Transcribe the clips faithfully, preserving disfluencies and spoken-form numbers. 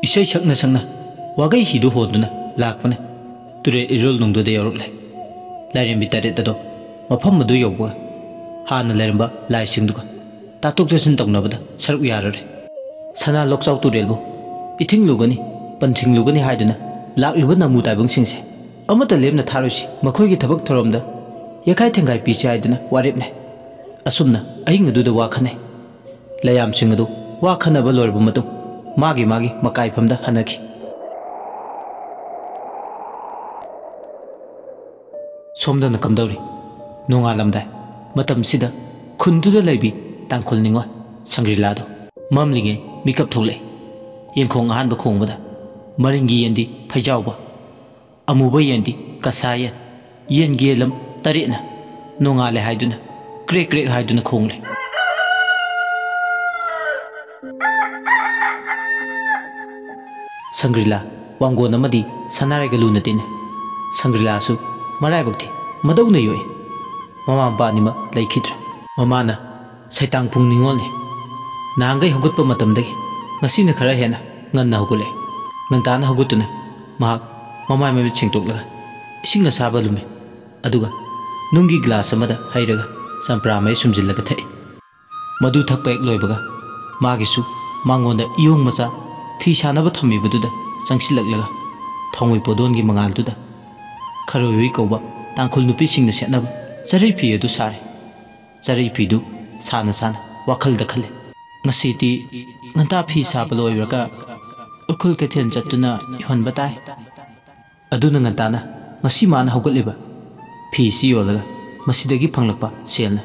ꯏꯁꯩ ꯁꯛꯅ ꯁꯛꯅ ꯋꯥꯒꯩ ꯍꯤꯗꯨ ꯍꯣꯟꯗꯨꯅ ꯂꯥꯛꯄꯅ ꯇꯨꯔꯦꯜ ꯏꯔꯣꯜ ꯅꯨꯡꯗꯨꯗ ꯌꯧꯔꯛꯂꯦ꯫ ꯂꯥꯏꯔꯦꯝꯕꯤ ꯇꯔꯦꯠ ꯑꯗꯣ ꯃꯐꯝ ꯑꯗꯨ ꯌꯧꯕꯒ ꯍꯥꯟꯅ ꯂꯩꯔꯝꯕ ꯂꯥꯏꯁꯤꯡꯗꯨꯒ ꯇꯥꯊꯣꯛ ꯇꯥꯁꯤꯟ ꯇꯧꯅꯕꯗ ꯁꯔꯨꯛ ꯌꯥꯔꯨꯔꯦ꯫ ꯁꯅꯥ ꯂꯣꯛꯆꯥꯎ ꯇꯨꯔꯦꯜꯕꯨ ꯏꯊꯤꯡꯂꯨꯒꯅꯤ, ꯄꯟꯊꯤꯡꯂꯨꯒꯅꯤ ꯍꯥꯏꯗꯨꯅ ꯂꯥꯛꯂꯤꯕ ꯅꯥꯃꯨ ꯇꯥꯏꯕꯪꯁꯤꯡꯁꯦ ꯑꯃꯠꯇ ꯂꯦꯝꯅ ꯊꯥꯔꯣꯏꯁꯤ, ꯃꯈꯣꯏꯒꯤ ꯊꯕꯛ ꯊꯧꯔꯝꯗ ꯌꯦꯈꯥꯏ ꯊꯦꯡꯒꯥꯏ ꯄꯤꯁꯤ ꯍꯥꯏꯗꯨꯅ ꯋꯥꯔꯦꯞꯅꯩ꯫ ꯑꯁꯨꯝꯅ ꯑꯍꯤꯡ ꯑꯗꯨꯗ ꯋꯥ ꯈꯟꯅꯩ꯫ ꯂꯌꯥꯝꯁꯤꯡ ꯑꯗꯨ ꯋꯥ ꯈꯟꯅꯕ ꯂꯣꯏꯔꯕ ꯃꯇꯨꯡ ꯃꯥꯒꯤ ꯃꯥꯒꯤ ꯃꯀꯥꯏꯐꯝꯗ ꯍꯟꯅꯈꯤ꯫ ꯁꯣꯝꯗꯅ ꯀꯝꯗꯧꯔꯤ? ꯅꯣꯡꯉꯥꯜꯂꯝꯗꯥꯏ ꯃꯇꯝꯁꯤꯗ ꯈꯨꯟꯗꯨꯗ ꯂꯩꯕꯤ ꯇꯥꯡꯈꯨꯜ ꯅꯤꯉꯣꯜ ꯁꯪꯒ꯭ꯔꯤꯂꯥꯗꯣ ꯃꯝꯂꯤꯉꯩ ꯃꯤꯀꯞ ꯊꯣꯛꯂꯛꯏ꯫ ꯌꯦꯡꯈꯣꯡ ꯑꯍꯥꯟꯕ ꯈꯣꯡꯕꯗ ꯃꯔꯤꯡꯒꯤ ꯌꯦꯟꯗꯤ ꯐꯩꯖꯥꯎꯕ, ꯑꯃꯨꯕ ꯌꯦꯟꯗꯤ ꯀꯁꯥ ꯌꯦꯟ, ꯌꯦꯟꯒꯤ ꯌꯦꯜꯂꯝ ꯇꯔꯦꯠꯅ ꯅꯣꯡꯉꯥꯜꯂꯦ ꯍꯥꯏꯗꯨꯅ ꯀ꯭ꯔꯦꯛ ꯀ꯭ꯔꯦꯛ ꯍꯥꯏꯗꯨꯅ ꯈꯣꯡꯂꯦ꯫ ꯁꯪꯒ꯭ꯔꯤꯂꯥ ꯋꯥꯡꯒꯣꯟ ꯑꯃꯗꯤ ꯁꯅꯥꯔꯩꯒ ꯂꯨꯅ ꯇꯤꯟꯅꯩ꯫ ꯁꯪꯒ꯭ꯔꯤꯂꯥꯁꯨ ꯃꯔꯥꯏꯕꯛ ꯊꯤ, ꯃꯗꯧꯅ ꯌꯣꯛꯏ꯫ ꯃꯃꯥ ꯃꯄꯥ ꯑꯅꯤꯃꯛ ꯂꯩꯈꯤꯗ꯭ꯔꯦ꯫ ꯃꯃꯥꯅ ꯁꯩꯇꯥꯡ ꯄꯨꯡ ꯅꯤꯉꯣꯜꯅꯤ꯫ ꯅꯍꯥꯟꯈꯩ ꯍꯧꯒꯠꯄ ꯃꯇꯝꯗꯒꯤ ꯉꯁꯤꯅ ꯈꯔ ꯍꯦꯟꯅ ꯉꯟꯅ ꯍꯧꯒꯠꯂꯛꯏ꯫ ꯉꯟꯇꯥꯅ ꯍꯧꯒꯠꯇꯨꯅ ꯃꯍꯥꯛ ꯃꯃꯥꯏ ꯃꯃꯤꯠ ꯁꯦꯡꯗꯣꯛꯂꯒ ꯏꯁꯤꯡ ꯑꯁꯥꯕ ꯂꯨꯝꯃꯤ꯫ ꯑꯗꯨꯒ ꯅꯨꯡꯒꯤ ꯒ꯭ꯂꯥꯁ ꯑꯃꯗ ꯍꯩꯔꯒ ꯆꯝꯄ꯭ꯔꯥ ꯃꯍꯤ ꯁꯨꯝꯖꯤꯜꯂꯒ ꯊꯛꯏ꯫ ꯃꯗꯨ ꯊꯛꯄ ꯍꯦꯛ ꯂꯣꯏꯕꯒ ꯃꯥꯒꯤꯁꯨ ꯃꯉꯣꯟꯗ ꯏꯌꯣꯡ ꯃꯆꯥ ꯐꯤ ꯁꯥꯅꯕ ꯊꯝꯃꯤꯕꯗꯨꯗ ꯆꯪꯁꯤꯜꯂꯛꯂꯒ ꯊꯥꯎꯃꯩ ꯄꯣꯗꯣꯟꯒꯤ ꯃꯉꯥꯜꯗꯨꯗ ꯈꯔꯣꯏ ꯀꯧꯕ ꯇꯥꯡꯈꯨꯜ ꯅꯨꯄꯤꯁꯤꯡꯅ ꯁꯦꯠꯅꯕ ꯆꯔꯩ ꯐꯤ ꯑꯗꯨ ꯁꯥꯔꯦ꯫ ꯆꯔꯩ ꯐꯤꯗꯨ ꯁꯥꯅ ꯁꯥꯅ ꯋꯥꯈꯜꯗ ꯈꯜꯂꯤ꯫ ꯉꯁꯤꯗꯤ ꯉꯟꯇꯥ ꯐꯤ ꯁꯥꯕ ꯂꯣꯏꯔꯒ ꯎꯈ꯭ꯔꯨꯜ ꯀꯩꯊꯦꯜ ꯆꯠꯇꯨꯅ ꯌꯣꯟꯕ ꯇꯥꯏ꯫ ꯑꯗꯨꯅ ꯉꯟꯇꯥꯅ ꯉꯁꯤ ꯃꯥꯅ ꯍꯧꯒꯠꯂꯤꯕ ꯐꯤꯁꯤ ꯌꯣꯜꯂꯒ ꯃꯁꯤꯗꯒꯤ ꯐꯪꯂꯛꯄ ꯁꯦꯜꯅ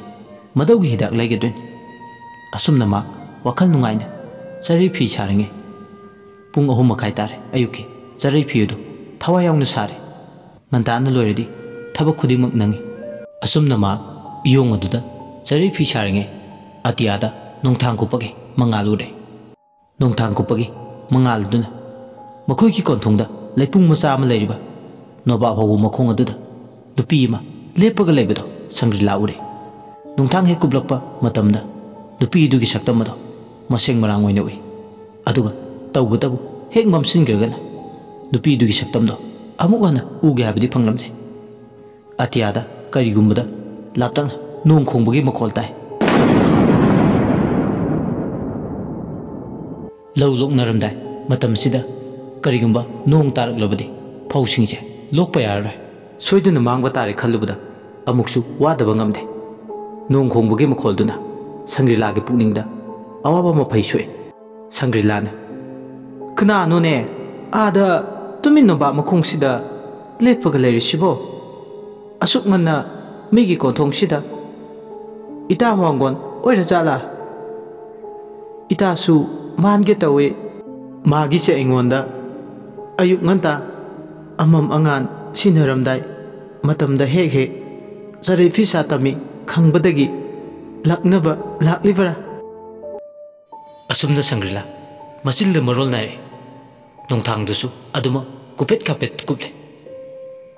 ꯃꯗꯧꯒꯤ ꯍꯤꯗꯥꯛ ꯂꯩꯒꯗꯣꯏꯅꯤ꯫ ꯑꯁꯨꯝꯅ ꯃꯍꯥꯛ ꯋꯥꯈꯜ ꯅꯨꯡꯉꯥꯏꯅ ꯆꯔꯩ ꯐꯤ ꯁꯥꯔꯤꯉꯩ ꯄꯨꯡ ꯑꯍꯨꯝ ꯃꯈꯥꯏ ꯇꯥꯔꯦ꯫ ꯑꯌꯨꯛꯀꯤ ꯆꯔꯩ ꯐꯤ ꯑꯗꯨ ꯊꯋꯥꯏ ꯌꯥꯎꯅ ꯁꯥꯔꯦ꯫ ꯉꯟꯇꯥꯅ ꯂꯣꯏꯔꯗꯤ ꯊꯕꯛ ꯈꯨꯗꯤꯡꯃꯛ ꯅꯪꯉꯤ꯫ ꯑꯁꯨꯝꯅ ꯃꯍꯥꯛ ꯏꯌꯣꯡ ꯑꯗꯨꯗ ꯆꯔꯩ ꯐꯤ ꯁꯥꯔꯤꯉꯩ ꯑꯇꯤꯌꯥꯗ ꯅꯣꯡꯊꯥꯡ ꯀꯨꯞꯄꯒꯤ ꯃꯉꯥꯜ ꯎꯔꯦ꯫ ꯅꯣꯡꯊꯥꯡ ꯀꯨꯞꯄꯒꯤ ꯃꯉꯥꯜ ꯑꯗꯨꯅ ꯃꯈꯣꯏꯒꯤ ꯀꯣꯟꯊꯣꯡꯗ ꯂꯩꯄꯨꯡ ꯃꯆꯥ ꯑꯃ ꯂꯩꯔꯤꯕ ꯅꯣꯕꯥꯞ ꯍꯧꯕ ꯃꯈꯣꯡ ꯑꯗꯨꯗ ꯅꯨꯄꯤ ꯑꯃ ꯂꯦꯞꯄꯒ ꯂꯩꯕꯗꯣ ꯁꯪꯒ꯭ꯔꯤꯂꯥ ꯎꯔꯦ꯫ ꯅꯣꯡꯊꯥꯡ ꯍꯦꯛ ꯀꯨꯞꯂꯛꯄ ꯃꯇꯝꯗ ꯅꯨꯄꯤꯗꯨꯒꯤ ꯁꯛꯇꯝ ꯑꯗꯣ ꯃꯁꯦꯡ ꯃꯔꯥꯡ ꯑꯣꯏꯅ ꯎꯏ꯫ ꯑꯗꯨꯒ ꯇꯧꯕꯇꯕꯨ ꯍꯦꯛ ꯃꯝꯁꯤꯟꯈ꯭ꯔꯒꯅ ꯅꯨꯄꯤꯗꯨꯒꯤ ꯁꯛꯇꯝꯗꯣ ꯑꯃꯨꯛ ꯍꯟꯅ ꯎꯒꯦ ꯍꯥꯏꯕꯗꯤ ꯐꯪꯂꯝꯗꯦ꯫ ꯑꯇꯤꯌꯥꯗ ꯀꯔꯤꯒꯨꯝꯕꯗ ꯂꯥꯞꯇꯛꯅ ꯅꯣꯡ ꯈꯣꯡꯕꯒꯤ ꯃꯈꯣꯜ ꯇꯥꯏ꯫ ꯂꯧ ꯂꯣꯛꯅꯔꯝꯗꯥꯏ ꯃꯇꯝꯁꯤꯗ ꯀꯔꯤꯒꯨꯝꯕ ꯅꯣꯡ ꯇꯥꯔꯛꯂꯕꯗꯤ ꯐꯧꯁꯤꯡꯁꯦ ꯂꯣꯛꯄ ꯌꯥꯔꯔꯣꯏ꯫ ꯁꯣꯏꯗꯅ ꯃꯥꯡꯕ ꯇꯥꯔꯦ ꯈꯜꯂꯨꯕꯗ ꯑꯃꯨꯛꯁꯨ ꯋꯥꯗꯕ ꯉꯝꯗꯦ꯫ ꯅꯣꯡ ꯈꯣꯡꯕꯒꯤ ꯃꯈꯣꯜꯗꯨꯅ ꯁꯪꯒ꯭ꯔꯤꯂꯥꯒꯤ ꯄꯨꯛꯅꯤꯡꯗ ꯑꯋꯥꯕ ꯑꯃ ꯐꯩ ꯁꯣꯛꯑꯦ꯫ ꯁꯪꯒ꯭ꯔꯤꯂꯥꯅ, "ꯀꯅꯥꯅꯣꯅꯦ ꯑꯥꯗ ꯇꯨꯃꯤꯟ ꯅꯣꯕꯥꯞ ꯃꯈꯣꯡꯁꯤꯗ ꯂꯦꯞꯄꯒ ꯂꯩꯔꯤꯁꯤꯕꯣ? ꯑꯁꯨꯛ ꯉꯟꯅ ꯃꯤꯒꯤ ꯀꯣꯟꯊꯣꯡꯁꯤꯗ? ꯏꯇꯥ ꯃꯥꯡꯒꯣꯟ ꯑꯣꯏꯔ ꯖꯥꯠꯂꯥ? ꯏꯇꯥꯁꯨ ꯃꯥꯟꯒꯦ ꯇꯧꯏ꯫ ꯃꯥꯒꯤꯁꯦ ꯑꯩꯉꯣꯟꯗ ꯑꯌꯨꯛ ꯉꯟꯇꯥ ꯑꯃꯝ ꯑꯉꯥꯟ ꯁꯤꯟꯅꯔꯝꯗꯥꯏ ꯃꯇꯝꯗ ꯍꯦꯛ ꯍꯦꯛ ꯆꯔꯩ ꯐꯤꯁꯥ ꯇꯝꯃꯤ ꯈꯪꯕꯗꯒꯤ ꯂꯛꯅꯕ ꯂꯥꯛꯂꯤꯕꯔꯥ?" ꯑꯁꯨꯝꯅ ꯁꯪꯒ꯭ꯔꯤꯂꯥ ꯃꯆꯤꯟꯗ ꯃꯔꯣꯜ ꯅꯥꯏꯔꯦ꯫ ꯅꯣꯡꯊꯥꯡꯗꯨꯁꯨ ꯑꯗꯨꯃꯛ ꯀꯨꯞꯄꯦꯠ ꯀꯥꯞꯄꯦꯠ ꯀꯨꯞꯂꯦ꯫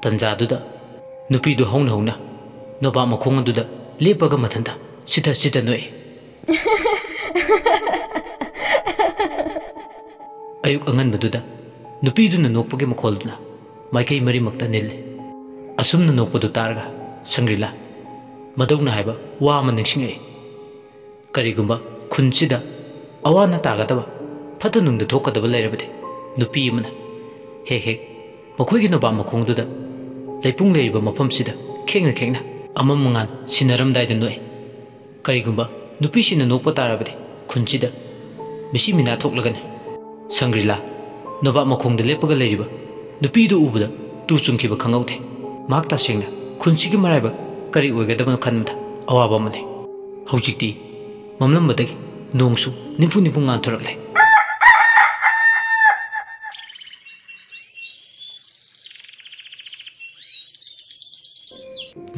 ꯇꯟꯖꯥꯗꯨꯗ ꯅꯨꯄꯤꯗꯨ ꯍꯧꯅ ꯍꯧꯅ ꯅꯣꯕꯥꯞ ꯃꯈꯣꯡ ꯑꯗꯨꯗ ꯂꯦꯞꯄꯒ ꯃꯊꯟꯇ ꯁꯤꯊ ꯁꯤꯊ ꯅꯣꯛꯑꯦ꯫ ꯑꯌꯨꯛ ꯑꯉꯟꯕꯗꯨꯗ ꯅꯨꯄꯤꯗꯨꯅ ꯅꯣꯛꯄꯒꯤ ꯃꯈꯣꯜꯗꯨꯅ ꯃꯥꯏꯀꯩ ꯃꯔꯤꯃꯛꯇ ꯅꯤꯜꯂꯦ꯫ ꯑꯁꯨꯝꯅ ꯅꯣꯛꯄꯗꯨ ꯇꯥꯔꯒ ꯁꯪꯒ꯭ꯔꯤꯂꯥ ꯃꯗꯧꯅ ꯍꯥꯏꯕ ꯋꯥ ꯑꯃ ꯅꯤꯡꯁꯤꯡꯂꯛꯏ꯫ ꯀꯔꯤꯒꯨꯝꯕ ꯈꯨꯟꯁꯤꯗ ꯑꯋꯥ ꯑꯅꯥ ꯇꯥꯒꯗꯕ, ꯐꯠꯇ ꯅꯨꯡꯗ ꯊꯣꯛꯀꯗꯕ ꯂꯩꯔꯕꯗꯤ, ꯅꯨꯄꯤ ꯑꯃꯅ ꯍꯦꯛ ꯍꯦꯛ ꯃꯈꯣꯏꯒꯤ ꯅꯣꯕꯥꯞ ꯃꯈꯣꯡꯗꯨꯗ ꯂꯩꯄꯨꯡ ꯂꯩꯔꯤꯕ ꯃꯐꯝꯁꯤꯗ ꯈꯦꯡꯅ ꯈꯦꯡꯅ ꯑꯃꯝ ꯑꯉꯥꯟ ꯁꯤꯟꯅꯔꯝꯗꯥꯏꯗ ꯅꯣꯛꯏ꯫ ꯀꯔꯤꯒꯨꯝꯕ ꯅꯨꯄꯤꯁꯤꯡꯅ ꯅꯣꯛꯄ ꯇꯥꯔꯕꯗꯤ, ꯈꯨꯟꯁꯤꯗ ꯃꯤꯁꯤ ꯃꯤꯅꯥ ꯊꯣꯛꯂꯒꯅꯤ꯫ ꯁꯪꯒ꯭ꯔꯤꯂꯥ ꯅꯣꯕꯥꯞ ꯃꯈꯣꯡꯗ ꯂꯦꯞꯄꯒ ꯂꯩꯔꯤꯕ ꯅꯨꯄꯤꯗꯨ ꯎꯕꯗ ꯇꯨ ꯆꯨꯡꯈꯤꯕ ꯈꯪꯍꯧꯗꯦ꯫ ꯃꯍꯥꯛ ꯇꯁꯦꯡꯅ ꯈꯨꯟꯁꯤꯒꯤ ꯃꯔꯥꯏꯕꯛ ꯀꯔꯤ ꯑꯣꯏꯒꯗꯕꯅꯣ ꯈꯟꯕꯗ ꯑꯋꯥꯕ ꯑꯃꯅꯤ꯫ ꯍꯧꯖꯤꯛꯇꯤ ꯃꯝꯂꯝꯕꯗꯒꯤ ꯅꯣꯡꯁꯨ ꯅꯤꯝꯐꯨ ꯅꯤꯝꯐꯨ ꯉꯥꯟꯊꯣꯔꯛꯂꯦ꯫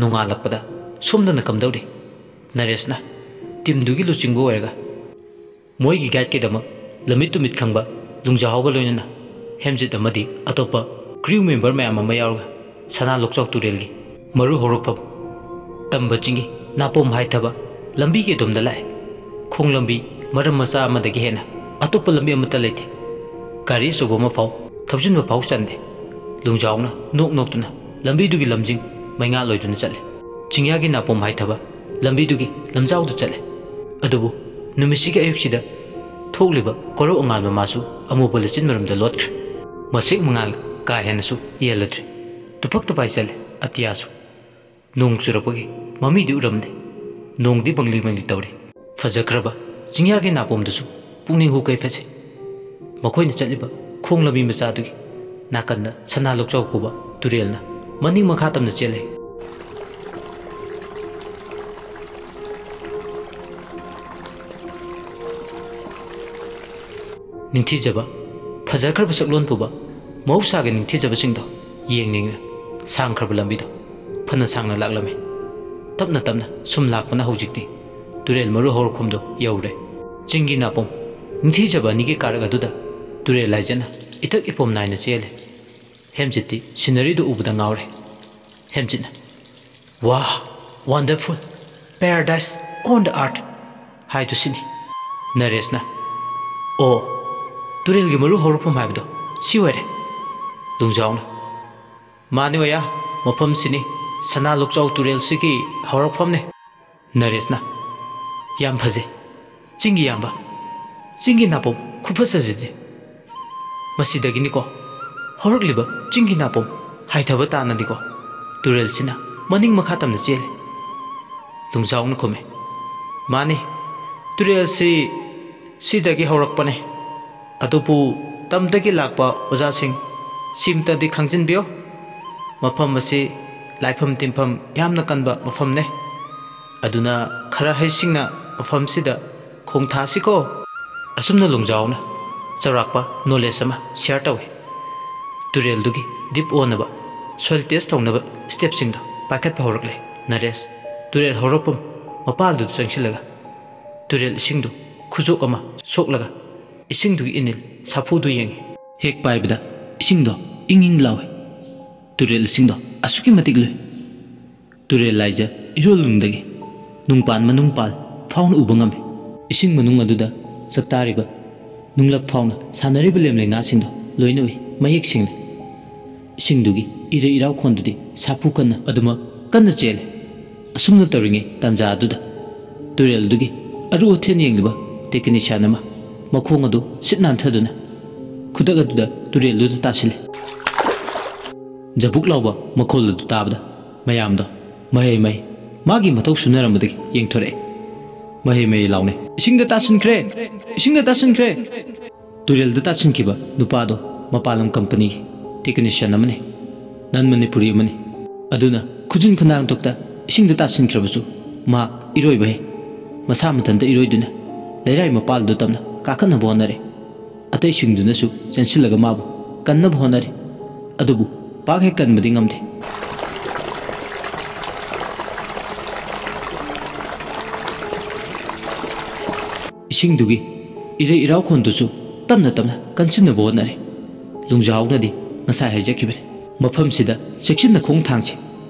ꯅꯣꯡꯉꯥꯜꯂꯛꯄꯗ ꯁꯣꯝꯗꯅ ꯀꯝꯗꯧꯔꯤ? ꯅꯔꯦꯁꯅ ꯇꯤꯝꯗꯨꯒꯤ ꯂꯨꯆꯤꯡꯕ ꯑꯣꯏꯔꯒ ꯃꯣꯏꯒꯤ ꯒꯥꯏꯗꯀꯤꯗꯃꯛ ꯂꯝꯃꯤꯠ ꯇꯨꯃꯤꯠ ꯈꯪꯕ ꯂꯨꯡꯖꯥꯍꯥꯎꯒ ꯂꯣꯏꯅꯅ ꯍꯦꯝꯖꯤꯠ ꯑꯃꯗꯤ ꯑꯇꯣꯞꯄ ꯀ꯭ꯔꯤꯎ ꯃꯦꯝꯕꯔ ꯃꯌꯥꯝ ꯑꯃ ꯌꯥꯎꯔꯒ ꯁꯅꯥ ꯂꯣꯛꯆꯥꯎ ꯇꯨꯔꯦꯜꯒꯤ ꯃꯔꯨ ꯍꯧꯔꯛꯐꯝ ꯇꯝꯕ ꯆꯤꯡꯒꯤ ꯅꯥꯄꯣꯝ ꯍꯥꯏꯊꯕ ꯂꯝꯕꯤꯒꯤ ꯑꯗꯣꯝꯗ ꯂꯥꯛꯑꯦ꯫ ꯈꯣꯡ ꯂꯝꯕꯤ ꯃꯔꯝ ꯃꯆꯥ ꯑꯃꯗꯒꯤ ꯍꯦꯟꯅ ꯑꯇꯣꯞꯄ ꯂꯝꯕꯤ ꯑꯃꯠꯇ ꯂꯩꯇꯦ꯫ ꯒꯥꯔꯤ ꯑꯆꯧꯕ ꯑꯃ ꯐꯥꯎ ꯊꯧꯖꯤꯟꯕ ꯐꯥꯎ ꯆꯟꯗꯦ꯫ ꯂꯨꯡꯖꯥꯎꯅ ꯅꯣꯛ ꯅꯣꯛꯇꯨꯅ ꯂꯝꯕꯤꯗꯨꯒꯤ ꯂꯝꯖꯤꯡ ꯃꯩꯉꯥꯜ ꯑꯣꯏꯗꯨꯅ ꯆꯠꯂꯦ꯫ ꯆꯤꯡꯌꯥꯒꯤ ꯅꯥꯄꯣꯝ ꯍꯥꯏꯊꯕ ꯂꯝꯕꯤꯗꯨꯒꯤ ꯂꯝꯖꯥꯎꯗ ꯆꯠꯂꯦ꯫ ꯑꯗꯨꯕꯨ ꯅꯨꯃꯤꯠꯁꯤꯒꯤ ꯑꯌꯨꯛꯁꯤꯗ ꯊꯣꯛꯂꯤꯕ ꯀꯣꯔꯧ ꯑꯉꯥꯟꯕ ꯃꯥꯁꯨ ꯑꯃꯨꯕ ꯂꯩꯆꯤꯟ ꯃꯔꯨꯝꯗ ꯂꯣꯠꯈ꯭ꯔꯦ꯫ ꯃꯁꯦꯛ ꯃꯉꯥꯜ ꯀꯥ ꯍꯦꯟꯅꯁꯨ ꯌꯦꯜꯂꯗ꯭ꯔꯦ꯫ ꯇꯨꯐꯛ ꯇꯨꯐꯥꯏ ꯆꯠꯂꯦ ꯑꯇꯤꯌꯥꯁꯨ꯫ ꯅꯣꯡ ꯆꯨꯔꯛꯄꯒꯤ ꯃꯃꯤꯗꯤ ꯎꯔꯝꯗꯦ꯫ ꯅꯣꯡꯗꯤ ꯃꯪꯂꯤ ꯃꯪꯂꯤ ꯇꯧꯔꯤ꯫ ꯐꯖꯈ꯭ꯔꯕ ꯆꯤꯡꯌꯥꯒꯤ ꯅꯥꯄꯣꯝꯗꯨꯁꯨ ꯄꯨꯛꯅꯤꯡ ꯍꯨ ꯀꯩꯐꯁꯤ꯫ ꯃꯈꯣꯏꯅ ꯆꯠꯂꯤꯕ ꯈꯣꯡ ꯂꯝꯕꯤ ꯃꯆꯥꯗꯨꯒꯤ ꯅꯥꯀꯟꯗ ꯁꯅꯥ ꯂꯣꯛꯆꯥꯎ ꯀꯧꯕ ꯇꯨꯔꯦꯜꯅ ꯃꯅꯤꯡ ꯃꯈꯥ ꯇꯝꯅ ꯆꯦꯜꯂꯤ꯫ ꯅꯤꯡꯊꯤꯖꯕ, ꯐꯖꯈ꯭ꯔꯕ ꯁꯛꯂꯣꯟ ꯄꯨꯕ ꯃꯍꯧꯁꯥꯒꯤ ꯅꯤꯡꯊꯤꯖꯕꯁꯤꯡꯗꯣ ꯌꯦꯡꯅꯤꯡꯅ ꯁꯥꯡꯈ꯭ꯔꯕ ꯂꯝꯕꯤꯗꯣ ꯐꯅ ꯁꯥꯡꯅ ꯂꯥꯛꯂꯝꯃꯤ꯫ ꯇꯞꯅ ꯇꯞꯅ ꯁꯨꯝ ꯂꯥꯛꯄꯅ ꯍꯧꯖꯤꯛꯇꯤ ꯇꯨꯔꯦꯜ ꯃꯔꯨ ꯍꯧꯔꯛꯐꯝꯗꯣ ꯌꯧꯔꯦ꯫ ꯆꯤꯡꯒꯤ ꯅꯥꯄꯣꯝ ꯅꯤꯡꯊꯤꯖꯕ ꯑꯅꯤꯒꯤ ꯀꯥꯔꯛ ꯑꯗꯨꯗ ꯇꯨꯔꯦꯜ ꯂꯥꯏꯖꯅ ꯏꯊꯛ ꯏꯄꯣꯝ ꯅꯥꯏꯅ ꯆꯦꯜꯂꯦ꯫ ꯍꯦꯝꯖꯤꯠꯇꯤ ꯁꯤꯅꯔꯤꯗꯨ ꯎꯕꯗ ꯉꯥꯎꯔꯦ꯫ ꯍꯦꯝꯖꯤꯠꯅ, "Wow, wonderful, paradise on the earth" ꯍꯥꯏꯗꯨ ꯁꯤꯅꯤ꯫ ꯅꯔꯦꯁꯅ, "ꯑꯣ, ꯇꯨꯔꯦꯜꯒꯤ ꯃꯔꯨ ꯍꯧꯔꯛꯐꯝ ꯍꯥꯏꯕꯗꯣ ꯁꯤ ꯑꯣꯏꯔꯦ"꯫ ꯂꯨꯡꯖꯥꯎꯅ, "ꯃꯥꯅꯤ ꯑꯣꯌꯥ, ꯃꯐꯝꯁꯤꯅꯤ ꯁꯅꯥ ꯂꯣꯛꯆꯥꯎ ꯇꯨꯔꯦꯜꯁꯤꯒꯤ ꯍꯧꯔꯛꯐꯝꯅꯦ"꯫ ꯅꯔꯦꯁꯅ, "ꯌꯥꯝ ꯐꯖꯩ, ꯆꯤꯡꯒꯤ ꯌꯥꯝꯕ, ꯆꯤꯡꯒꯤ ꯅꯥꯄꯣꯝ ꯈꯨꯐꯖꯁꯤꯗꯤ꯫ ꯃꯁꯤꯗꯒꯤꯅꯤꯀꯣ ꯍꯧꯔꯛꯂꯤꯕ ꯆꯤꯡꯒꯤ ꯅꯥꯄꯣꯝ ꯍꯥꯏꯊꯕ ꯇꯥꯅꯅꯤꯀꯣ ꯇꯨꯔꯦꯜꯁꯤꯅ ꯃꯅꯤꯡ ꯃꯈꯥ ꯇꯝꯅ ꯆꯦꯜꯂꯤ"꯫ ꯂꯨꯡꯖꯥꯎꯅ ꯈꯨꯝꯃꯤ, "ꯃꯥꯅꯤ, ꯇꯨꯔꯦꯜꯁꯤ ꯁꯤꯗꯒꯤ ꯍꯧꯔꯛꯄꯅꯦ꯫ ꯑꯗꯨꯕꯨ ꯇꯝꯗꯒꯤ ꯂꯥꯛꯄ ꯑꯣꯖꯥꯁꯤꯡ, ꯁꯤꯝꯇꯗꯤ ꯈꯪꯖꯤꯟꯕꯤꯌꯨ, ꯃꯐꯝ ꯑꯁꯤ ꯂꯥꯏꯐꯝ ꯇꯤꯟꯐꯝ ꯌꯥꯝꯅ ꯀꯟꯕ ꯃꯐꯝꯅꯦ꯫ ꯑꯗꯨꯅ ꯈꯔ ꯍꯩꯁꯤꯡꯅ ꯃꯐꯝꯁꯤꯗ ꯈꯣꯡ ꯊꯥꯁꯤꯀꯣ"꯫ ꯑꯁꯨꯝꯅ ꯂꯣꯡꯖꯥꯎꯅ ꯆꯥꯎꯔꯥꯛꯄ ꯅꯣꯂꯦꯖ ꯑꯃ ꯁꯤꯌꯔ ꯇꯧꯏ꯫ ꯇꯨꯔꯦꯜꯗꯨꯒꯤ ꯗꯤꯞ ꯑꯣꯟꯅꯕ ꯁꯣꯏꯜ ꯇꯦꯁ ꯇꯧꯅꯕ ꯁ꯭ꯇꯦꯞꯁꯤꯡꯗꯣ ꯄꯥꯏꯈꯠꯄ ꯍꯧꯔꯛꯂꯦ꯫ ꯅꯔꯦꯁ ꯇꯨꯔꯦꯜ ꯍꯧꯔꯛꯐꯝ ꯃꯄꯥꯜꯗꯨꯗ ꯆꯪꯁꯤꯜꯂꯒ ꯇꯨꯔꯦꯜ ꯏꯁꯤꯡꯗꯨ ꯈꯨꯖꯣꯞ ꯑꯃ ꯁꯣꯛꯂꯒ ꯏꯁꯤꯡꯗꯨꯒꯤ ꯏꯅꯤꯜ ꯁꯥꯐꯨꯗꯨ ꯌꯦꯡꯉꯤ꯫ ꯍꯦꯛ ꯄꯥꯏꯕꯗ ꯏꯁꯤꯡꯗꯣ ꯏꯪ ꯏꯪ ꯂꯥꯎꯏ꯫ ꯇꯨꯔꯦꯜ ꯏꯁꯤꯡꯗꯣ ꯑꯁꯨꯛꯀꯤ ꯃꯇꯤꯛ ꯂꯨꯏ꯫ ꯇꯨꯔꯦꯜ ꯂꯥꯏꯖ ꯏꯔꯣꯜ ꯂꯨꯡꯗꯒꯤ ꯅꯨꯡꯄꯥꯟ ꯃꯅꯨꯡꯄꯥꯜ ꯐꯥꯎꯅ ꯎꯕ ꯉꯝꯃꯤ꯫ ꯏꯁꯤꯡ ꯃꯅꯨꯡ ꯑꯗꯨꯗ ꯆꯥꯛꯇꯥꯔꯤꯕ ꯅꯨꯡꯂꯛ ꯐꯥꯎꯅ ꯁꯥꯟꯅꯔꯤꯕ ꯂꯦꯝꯂꯩ ꯉꯥꯁꯤꯡꯗꯣ ꯂꯣꯏꯅ ꯎꯏ, ꯃꯌꯦꯛ ꯁꯦꯡꯅ꯫ ꯏꯁꯤꯡꯗꯨꯒꯤ ꯏꯔꯩ ꯏꯔꯥꯎꯈꯣꯟꯗꯨꯗꯤ ꯁꯥꯐꯨ ꯀꯟꯅ ꯑꯗꯨꯃꯛ ꯀꯟꯅ ꯆꯦꯜꯂꯤ꯫ ꯑꯁꯨꯝꯅ ꯇꯧꯔꯤꯉꯩ ꯇꯥꯟꯖꯥ ꯑꯗꯨꯗ ꯇꯨꯔꯦꯜꯗꯨꯒꯤ ꯑꯔꯨ ꯑꯊꯦꯟ ꯌꯦꯡꯂꯤꯕ ꯇꯦꯛꯅꯤꯁꯤꯌꯥꯟ ꯑꯃ ꯃꯈꯣꯡ ꯑꯗꯨ ꯁꯤꯠ ꯅꯥꯟꯊꯗꯨꯅ ꯈꯨꯗꯛ ꯑꯗꯨꯗ ꯇꯨꯔꯦꯜꯗꯨꯗ ꯇꯥꯁꯤꯜꯂꯤ꯫ ꯖꯕꯨꯛ ꯂꯥꯎꯕ ꯃꯈꯣꯜ ꯑꯗꯨ ꯇꯥꯕꯗ ꯃꯌꯥꯝꯗꯣ ꯃꯍꯩ ꯃꯍꯩ ꯃꯥꯒꯤ ꯃꯊꯧ ꯁꯨꯅꯔꯝꯕꯗꯒꯤ ꯌꯦꯡꯊꯣꯔꯛꯑꯦ꯫ ꯃꯍꯩ ꯃꯍꯩ ꯂꯥꯎꯅꯩ, "ꯏꯁꯤꯡꯗ ꯇꯥꯁꯤꯟꯈ꯭ꯔꯦ! ꯏꯁꯤꯡꯗ ꯇꯥꯁꯤꯟꯈ꯭ꯔꯦ!" ꯇꯨꯔꯦꯜꯗ ꯇꯥꯁꯤꯟꯈꯤꯕ ꯅꯨꯄꯥꯗꯣ ꯃꯄꯥꯟ ꯂꯝ ꯀꯝꯄꯅꯤꯒꯤ ꯇꯦꯛꯅꯤꯁꯤꯌꯥꯟ ꯑꯃꯅꯤ, ꯅꯟ ꯃꯅꯤꯄꯨꯔꯤ ꯑꯃꯅꯤ꯫ ꯑꯗꯨꯅ ꯈꯨꯖꯤꯟ ꯈꯨꯅꯥꯡꯊꯣꯛꯇ ꯏꯁꯤꯡꯗ ꯇꯥꯁꯤꯟꯈ꯭ꯔꯕꯁꯨ ꯃꯍꯥꯛ ꯏꯔꯣꯏꯕ ꯍꯩ꯫ ꯃꯁꯥ ꯃꯊꯟꯇ ꯏꯔꯣꯏꯗꯨꯅ ꯂꯩꯔꯥꯏ ꯃꯄꯥꯜꯗꯨ ꯇꯝꯅ ꯀꯥꯈꯠꯅꯕ ꯍꯣꯠꯅꯔꯦ꯫ ꯑꯇꯩꯁꯤꯡꯗꯨꯅꯁꯨ ꯆꯦꯟꯁꯤꯜꯂꯒ ꯃꯥꯕꯨ ꯀꯟꯅꯕ ꯍꯣꯠꯅꯔꯤ꯫ ꯑꯗꯨꯕꯨ ꯄꯥꯛ ꯍꯦꯛ ꯀꯟꯕꯗꯤ ꯉꯝꯗꯦ꯫ ꯏꯁꯤꯡꯗꯨꯒꯤ ꯏꯔꯩ ꯏꯔꯥꯎꯈꯣꯟꯗꯨꯁꯨ ꯇꯞꯅ ꯇꯞꯅ ꯀꯟꯁꯤꯟꯅꯕ ꯍꯣꯠꯅꯔꯤ꯫ ꯂꯨꯡꯖꯥꯎꯅꯗꯤ ꯉꯁꯥꯏ ꯍꯥꯏꯖꯈꯤꯕꯅꯤ, ꯃꯐꯝꯁꯤꯗ ꯆꯦꯛꯁꯤꯟꯅ ꯈꯣꯡ ꯊꯥꯡꯁꯤ꯫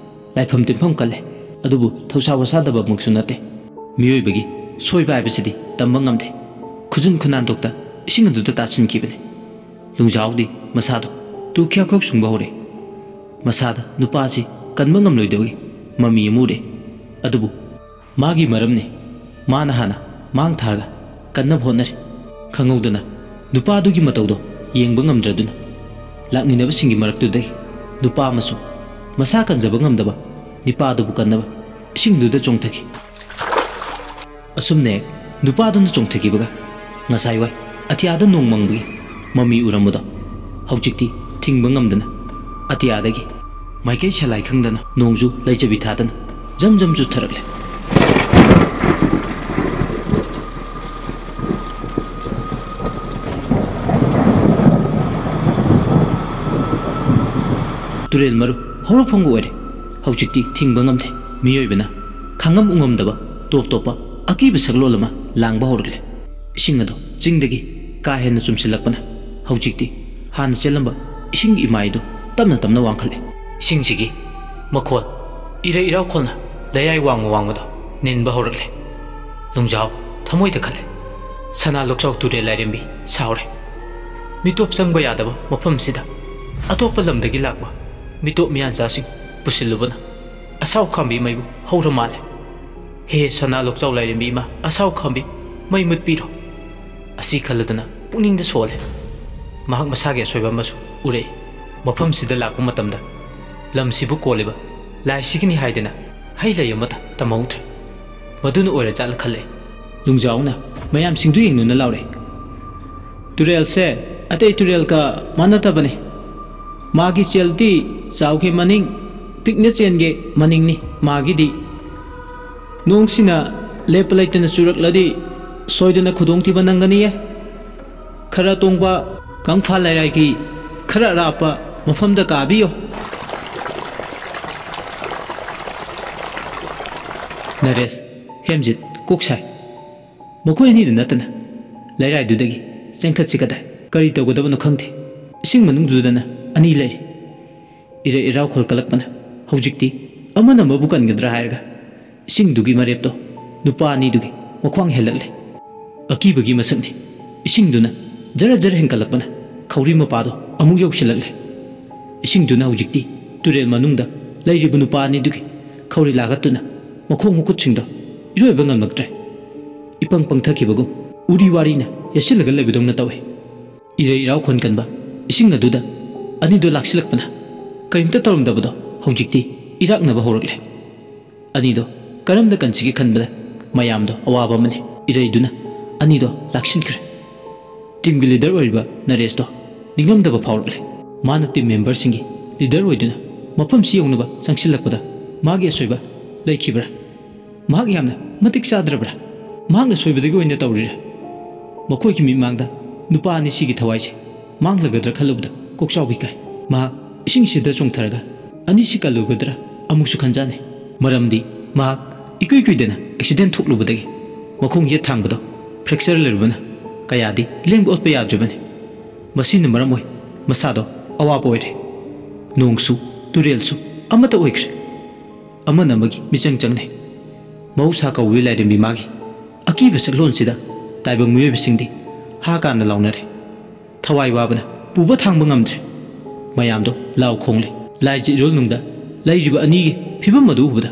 ꯂꯥꯏꯐꯝ ꯇꯤꯟꯐꯝ ꯀꯜꯂꯦ, ꯑꯗꯨꯕꯨ ꯊꯧꯁꯥ ꯋꯥꯁꯥꯗꯕꯃꯛꯁꯨ ꯅꯠꯇꯦ꯫ ꯃꯤꯑꯣꯏꯕꯒꯤ ꯁꯣꯏꯕ ꯍꯥꯏꯕꯁꯤꯗꯤ ꯇꯝꯕ ꯉꯝꯗꯦ꯫ ꯈꯨꯖꯤꯟ ꯈꯨꯅꯥꯟꯊꯣꯛꯇ ꯏꯁꯤꯡ ꯑꯗꯨꯗ ꯇꯥꯁꯤꯟꯈꯤꯕꯅꯤ꯫ ꯂꯨꯡꯖꯥꯎꯗꯤ ꯃꯁꯥꯗꯣ ꯇꯨ ꯈ꯭ꯌꯥꯛ ꯈ꯭ꯌꯥꯛ ꯁꯨꯡꯕ ꯍꯧꯔꯦ꯫ ꯃꯁꯥꯗ ꯅꯨꯄꯥꯁꯤ ꯀꯟꯕ ꯉꯝꯂꯣꯏꯗꯕꯒꯤ ꯃꯃꯤ ꯑꯃ ꯎꯔꯦ꯫ ꯑꯗꯨꯕꯨ ꯃꯥꯒꯤ ꯃꯔꯝꯅꯤ꯫ ꯃꯥꯅ ꯍꯥꯟꯅ ꯃꯥꯡ ꯊꯥꯔꯒ ꯀꯟꯅꯕ ꯍꯣꯠꯅꯔꯤ꯫ ꯈꯪꯍꯧꯗꯅ ꯅꯨꯄꯥꯗꯨꯒꯤ ꯃꯇꯧꯗꯣ ꯌꯦꯡꯕ ꯉꯝꯗ꯭ꯔꯗꯨꯅ ꯂꯥꯛꯃꯤꯟꯅꯕꯁꯤꯡꯒꯤ ꯃꯔꯛꯇꯨꯗꯒꯤ ꯅꯨꯄꯥ ꯑꯃꯁꯨ ꯃꯁꯥ ꯀꯟꯖꯕ ꯉꯝꯗꯕ ꯅꯨꯄꯥꯗꯨꯕꯨ ꯀꯟꯅꯕ ꯏꯁꯤꯡꯗꯨꯗ ꯆꯣꯡꯊꯈꯤ꯫ ꯑꯁꯨꯝꯅ ꯍꯦꯛ ꯅꯨꯄꯥꯗꯨꯅ ꯆꯣꯡꯊꯈꯤꯕꯒ ꯉꯁꯥꯏ ꯋꯥꯏ ꯑꯇꯤꯌꯥꯗ ꯅꯣꯡ ꯃꯪꯕꯒꯤ ꯃꯃꯤ ꯎꯔꯝꯕꯗꯣ ꯍꯧꯖꯤꯛꯇꯤ ꯊꯤꯡꯕ ꯉꯝꯗꯅ ꯑꯇꯤꯌꯥꯗꯒꯤ ꯃꯥꯏꯀꯩ ꯁꯂꯥꯏ ꯈꯪꯗꯅ ꯅꯣꯡꯁꯨ ꯂꯩꯆꯕꯤ ꯊꯥꯗꯅ ꯖꯝ ꯖꯝ ꯆꯨꯊꯔꯛꯂꯦ꯫ ꯇꯨꯔꯦꯜ ꯃꯔꯨ ꯍꯧꯔꯛꯐꯝꯒ ꯑꯣꯏꯔꯦ꯫ ꯍꯧꯖꯤꯛꯇꯤ ꯊꯤꯡꯕ ꯉꯝꯗꯦ꯫ ꯃꯤꯑꯣꯏꯕꯅ ꯈꯥꯡꯉꯝ ꯎꯉꯝꯗꯕ ꯇꯣꯞ ꯇꯣꯞꯄ ꯑꯀꯤꯕ ꯁꯛꯂꯣꯟ ꯑꯃ ꯂꯥꯡꯕ ꯍꯧꯔꯛꯂꯦ꯫ ꯏꯁꯤꯡ ꯑꯗꯨ ꯆꯤꯡꯗꯒꯤ ꯀꯥ ꯍꯦꯟꯅ ꯆꯨꯝꯁꯤꯜꯂꯛꯄꯅ ꯍꯧꯖꯤꯛꯇꯤ ꯍꯥꯟꯅ ꯆꯦꯜꯂꯝꯕ ꯏꯁꯤꯡꯒꯤ ꯏꯃꯥꯏꯗꯨ ꯇꯞꯅ ꯇꯞꯅ ꯋꯥꯡꯈꯠꯂꯦ꯫ ꯏꯁꯤꯡꯁꯤꯒꯤ ꯃꯈꯣꯜ ꯏꯔꯩ ꯏꯔꯥꯎꯈꯣꯜꯅ ꯂꯩꯌꯥꯏ ꯋꯥꯡꯃ ꯋꯥꯡꯃꯗ ꯅꯤꯟꯕ ꯍꯧꯔꯛꯂꯦ꯫ ꯂꯨꯡꯖꯥꯎ ꯊꯃꯣꯏꯗ ꯈꯜꯂꯦ, ꯁꯅꯥ ꯂꯣꯛꯆꯥꯎ ꯇꯨꯔꯦꯜ ꯂꯥꯏꯔꯦꯝꯕꯤ ꯁꯥꯎꯔꯦ꯫ ꯃꯤꯇꯣꯞ ꯆꯪꯕ ꯌꯥꯗꯕ ꯃꯐꯝꯁꯤꯗ ꯑꯇꯣꯞꯄ ꯂꯝꯗꯒꯤ ꯂꯥꯛꯄ ꯃꯤꯇꯣꯞ ꯃꯤꯌꯥꯟꯆꯥꯁꯤꯡ ꯄꯨꯁꯤꯜꯂꯨꯕꯅ ꯑꯁꯥꯎ ꯈꯥꯝꯕꯤ ꯃꯩꯕꯨ ꯍꯧꯔ ꯃꯥꯜꯂꯦ꯫ "ꯍꯦ ꯁꯅꯥ ꯂꯣꯛꯆꯥꯎ ꯂꯥꯏꯔꯦꯝꯕꯤ ꯏꯃꯥ, ꯑꯁꯥꯎ ꯈꯥꯝꯕꯤ ꯃꯩ ꯃꯨꯠꯄꯤꯔꯣ!" ꯑꯁꯤ ꯈꯜꯂꯗꯅ ꯄꯨꯛꯅꯤꯡꯗ ꯁꯣꯜꯂꯦ꯫ ꯃꯍꯥꯛ ꯃꯁꯥꯒꯤ ꯑꯁꯣꯏꯕ ꯑꯃꯁꯨ ꯎꯔꯛꯏ꯫ ꯃꯐꯝꯁꯤꯗ ꯂꯥꯛꯄ ꯃꯇꯝꯗ ꯂꯝꯁꯤꯕꯨ ꯀꯣꯜꯂꯤꯕ ꯂꯥꯏꯁꯤꯒꯤꯅꯤ ꯍꯥꯏꯗꯅ ꯍꯩ ꯂꯩ ꯑꯃꯠꯇ ꯇꯝꯍꯧꯗ꯭ꯔꯦ꯫ ꯃꯗꯨꯅ ꯑꯣꯏꯔꯖꯥꯠꯂ ꯈꯜꯂꯦ꯫ ꯂꯨꯡꯖꯥꯎꯅ ꯃꯌꯥꯝꯁꯤꯡꯗꯨ ꯌꯦꯡꯗꯨꯅ ꯂꯥꯎꯔꯛꯏ, "ꯇꯨꯔꯦꯜꯁꯦ ꯑꯇꯩ ꯇꯨꯔꯦꯜꯒ ꯃꯥꯟꯅꯗꯕꯅꯤ꯫ ꯃꯥꯒꯤ ꯆꯦꯜꯗꯤ ꯆꯥꯎꯒꯦ ꯃꯅꯤꯡ, ꯄꯤꯛꯅ ꯆꯦꯟꯒꯦ ꯃꯅꯤꯡꯅꯤ ꯃꯥꯒꯤꯗꯤ꯫ ꯅꯣꯡꯁꯤꯅ ꯂꯦꯞꯄ ꯂꯩꯇꯅ ꯆꯨꯔꯛꯂꯗꯤ ꯁꯣꯏꯗꯅ ꯈꯨꯗꯣꯡꯊꯤꯕ ꯅꯪꯒꯅꯤꯌꯦ꯫ ꯈꯔ ꯇꯣꯡꯕ ꯀꯪꯐꯥꯜ ꯂꯩꯔꯥꯏꯒꯤ ꯈꯔ ꯑꯔꯥꯞꯄ ꯃꯐꯝꯗ ꯀꯥꯕꯤꯌꯣ꯫" ꯅꯔꯦꯁ, ꯍꯦꯝꯖꯤꯠ ꯀꯣꯛ ꯁꯥꯏ꯫ ꯃꯈꯣꯏ ꯑꯅꯤꯗ ꯅꯠꯇꯅ ꯂꯩꯔꯥꯏꯗꯨꯗꯒꯤ ꯆꯦꯟꯈꯠꯁꯤ ꯀꯗꯥꯏ? ꯀꯔꯤ ꯇꯧꯒꯗꯕꯅꯣ ꯈꯪꯗꯦ꯫ ꯏꯁꯤꯡ ꯃꯅꯨꯡꯗꯨꯗꯅ ꯑꯅꯤ ꯂꯩꯔꯤ꯫ ꯏꯔꯩ ꯏꯔꯥꯎ ꯈꯣꯜ ꯀꯜꯂꯛꯄꯅ ꯍꯧꯖꯤꯛꯇꯤ ꯑꯃꯅ ꯑꯃꯕꯨ ꯀꯟꯒꯗ꯭ꯔꯥ ꯍꯥꯏꯔꯒ ꯏꯁꯤꯡꯗꯨꯒꯤ ꯃꯔꯦꯞꯇꯣ ꯅꯨꯄꯥ ꯑꯅꯤꯗꯨꯒꯤ ꯃꯈ꯭ꯋꯥꯡ ꯍꯦꯜꯂꯛꯂꯦ꯫ ꯑꯀꯤꯕꯒꯤ ꯃꯁꯛꯅꯤ꯫ ꯏꯁꯤꯡꯗꯨꯅ ꯖꯔ ꯖꯔ ꯍꯦꯟꯒꯠꯂꯛꯄꯅ ꯈꯧꯔꯤ ꯃꯄꯥꯗꯣ ꯑꯃꯨꯛ ꯌꯧꯁꯤꯜꯂꯛꯂꯦ꯫ ꯏꯁꯤꯡꯗꯨꯅ ꯍꯧꯖꯤꯛꯇꯤ ꯇꯨꯔꯦꯜ ꯃꯅꯨꯡꯗ ꯂꯩꯔꯤꯕ ꯅꯨꯄꯥ ꯑꯅꯤꯗꯨꯒꯤ ꯈꯧꯔꯤ ꯂꯥꯒꯠꯇꯨꯅ ꯃꯈꯣꯡ ꯃꯈꯨꯠꯁꯤꯡꯗꯣ ꯏꯔꯣꯏꯕ ꯉꯝꯂꯛꯇ꯭ꯔꯦ꯫ ꯏꯄꯪ ꯄꯪꯊꯈꯤꯕꯒꯨꯝ ꯎꯔꯤ ꯋꯥꯔꯤꯅ ꯌꯦꯠꯁꯤꯜꯂꯒ ꯂꯩꯕꯗꯧꯅ ꯇꯧꯏ꯫ ꯏꯔꯩ ꯏꯔꯥꯎ ꯈꯣꯟ ꯀꯟꯕ ꯏꯁꯤꯡ ꯑꯗꯨꯗ ꯑꯅꯤꯗꯨ ꯂꯥꯛꯁꯤꯜꯂꯛꯄꯅ ꯀꯔꯤꯝꯇ ꯇꯧꯔꯝꯗꯕꯗꯣ ꯍꯧꯖꯤꯛꯇꯤ ꯏꯔꯥꯛꯅꯕ ꯍꯧꯔꯛꯂꯦ꯫ ꯑꯅꯤꯗꯣ ꯀꯔꯝꯅ ꯀꯟꯁꯤꯒꯦ ꯈꯟꯕꯗ ꯃꯌꯥꯝꯗꯣ ꯑꯋꯥꯕ ꯑꯃꯅꯤ꯫ ꯏꯔꯩꯗꯨꯅ ꯑꯅꯤꯗꯣ ꯂꯥꯛꯁꯤꯟꯈ꯭ꯔꯦ꯫ ꯇꯤꯝꯒꯤ ꯂꯤꯗꯔ ꯑꯣꯏꯔꯤꯕ ꯅꯔꯦꯁꯇꯣ ꯅꯤꯡꯉꯝꯗꯕ ꯐꯥꯎꯔꯛꯂꯦ꯫ ꯃꯥꯅ ꯇꯤꯝ ꯃꯦꯝꯕꯔꯁꯤꯡꯒꯤ ꯂꯤꯗꯔ ꯑꯣꯏꯗꯨꯅ ꯃꯐꯝꯁꯤ ꯌꯧꯅꯕ ꯆꯪꯁꯤꯜꯂꯛꯄꯗ ꯃꯥꯒꯤ ꯑꯁꯣꯏꯕ ꯂꯩꯈꯤꯕ꯭ꯔꯥ? ꯃꯍꯥꯛ ꯌꯥꯝꯅ ꯃꯇꯤꯛ ꯆꯥꯗ꯭ꯔꯕ꯭ꯔꯥ? ꯃꯍꯥꯛꯅ ꯁꯣꯏꯕꯗꯒꯤ ꯑꯣꯏꯅ ꯇꯧꯔꯤꯔꯥ? ꯃꯈꯣꯏꯒꯤ ꯃꯤꯠꯃꯥꯡꯗ ꯅꯨꯄꯥ ꯑꯅꯤꯁꯤꯒꯤ ꯊꯋꯥꯏꯁꯦ ꯃꯥꯡꯂꯒꯗ꯭ꯔꯥ ꯈꯜꯂꯨꯕꯗ ꯀꯣꯛꯆꯥꯎꯕꯤ ꯀꯥꯏ꯫ ꯃꯍꯥꯛ ꯏꯁꯤꯡꯁꯤꯗ ꯆꯣꯡꯊꯔꯒ ꯑꯅꯤꯁꯤ ꯀꯜꯂꯨꯒꯗ꯭ꯔꯥ ꯑꯃꯨꯛꯁꯨ ꯈꯟꯖꯥꯟꯅꯩ꯫ ꯃꯔꯝꯗꯤ ꯃꯍꯥꯛ ꯏꯀꯨꯏ ꯀꯨꯏꯗꯅ ꯑꯦꯛꯁꯤꯗꯦꯟ ꯊꯣꯛꯂꯨꯕꯗꯒꯤ ꯃꯈꯣꯡ ꯌꯦꯠ ꯊꯥꯡꯕꯗꯣ ꯐ꯭ꯔꯦꯛꯆꯔ ꯂꯩꯔꯨꯕꯅ ꯀꯌꯥꯗꯤ ꯂꯦꯡꯕ ꯑꯣꯠꯄ ꯌꯥꯗ꯭ꯔꯤꯕꯅꯤ꯫ ꯃꯁꯤꯅ ꯃꯔꯝ ꯑꯣꯏ ꯃꯁꯥꯗꯣ ꯑꯋꯥꯕ ꯑꯣꯏꯔꯦ꯫ ꯅꯣꯡꯁꯨ ꯇꯨꯔꯦꯜꯁꯨ ꯑꯃꯠꯇ ꯑꯣꯏꯈ꯭ꯔꯦ꯫ ꯑꯃꯅ ꯑꯃꯒꯤ ꯃꯤꯆꯪ ꯆꯪꯅꯩ꯫ ꯃꯍꯧꯁꯥ ꯀꯧꯕꯤ ꯂꯥꯏꯔꯦꯝꯕꯤ ꯃꯥꯒꯤ ꯑꯀꯤꯕ ꯁꯛꯂꯣꯟꯁꯤꯗ ꯇꯥꯏꯕꯪ ꯃꯤꯑꯣꯏꯕꯁꯤꯡꯗꯤ ꯍꯥ ꯀꯥꯟꯅ ꯂꯥꯎꯅꯔꯦ꯫ ꯊꯋꯥꯏ ꯋꯥꯕꯅ ꯄꯨꯕ ꯊꯥꯡꯕ ꯉꯝꯗ꯭ꯔꯦ꯫ ꯃꯌꯥꯝꯗꯣ ꯂꯥꯎ ꯈꯣꯡꯂꯦ꯫ ꯂꯥꯏꯖ ꯏꯔꯣꯜꯅꯨꯡꯗ ꯂꯩꯔꯤꯕ ꯑꯅꯤꯒꯤ ꯐꯤꯕꯝ ꯑꯗꯨ ꯎꯕꯗ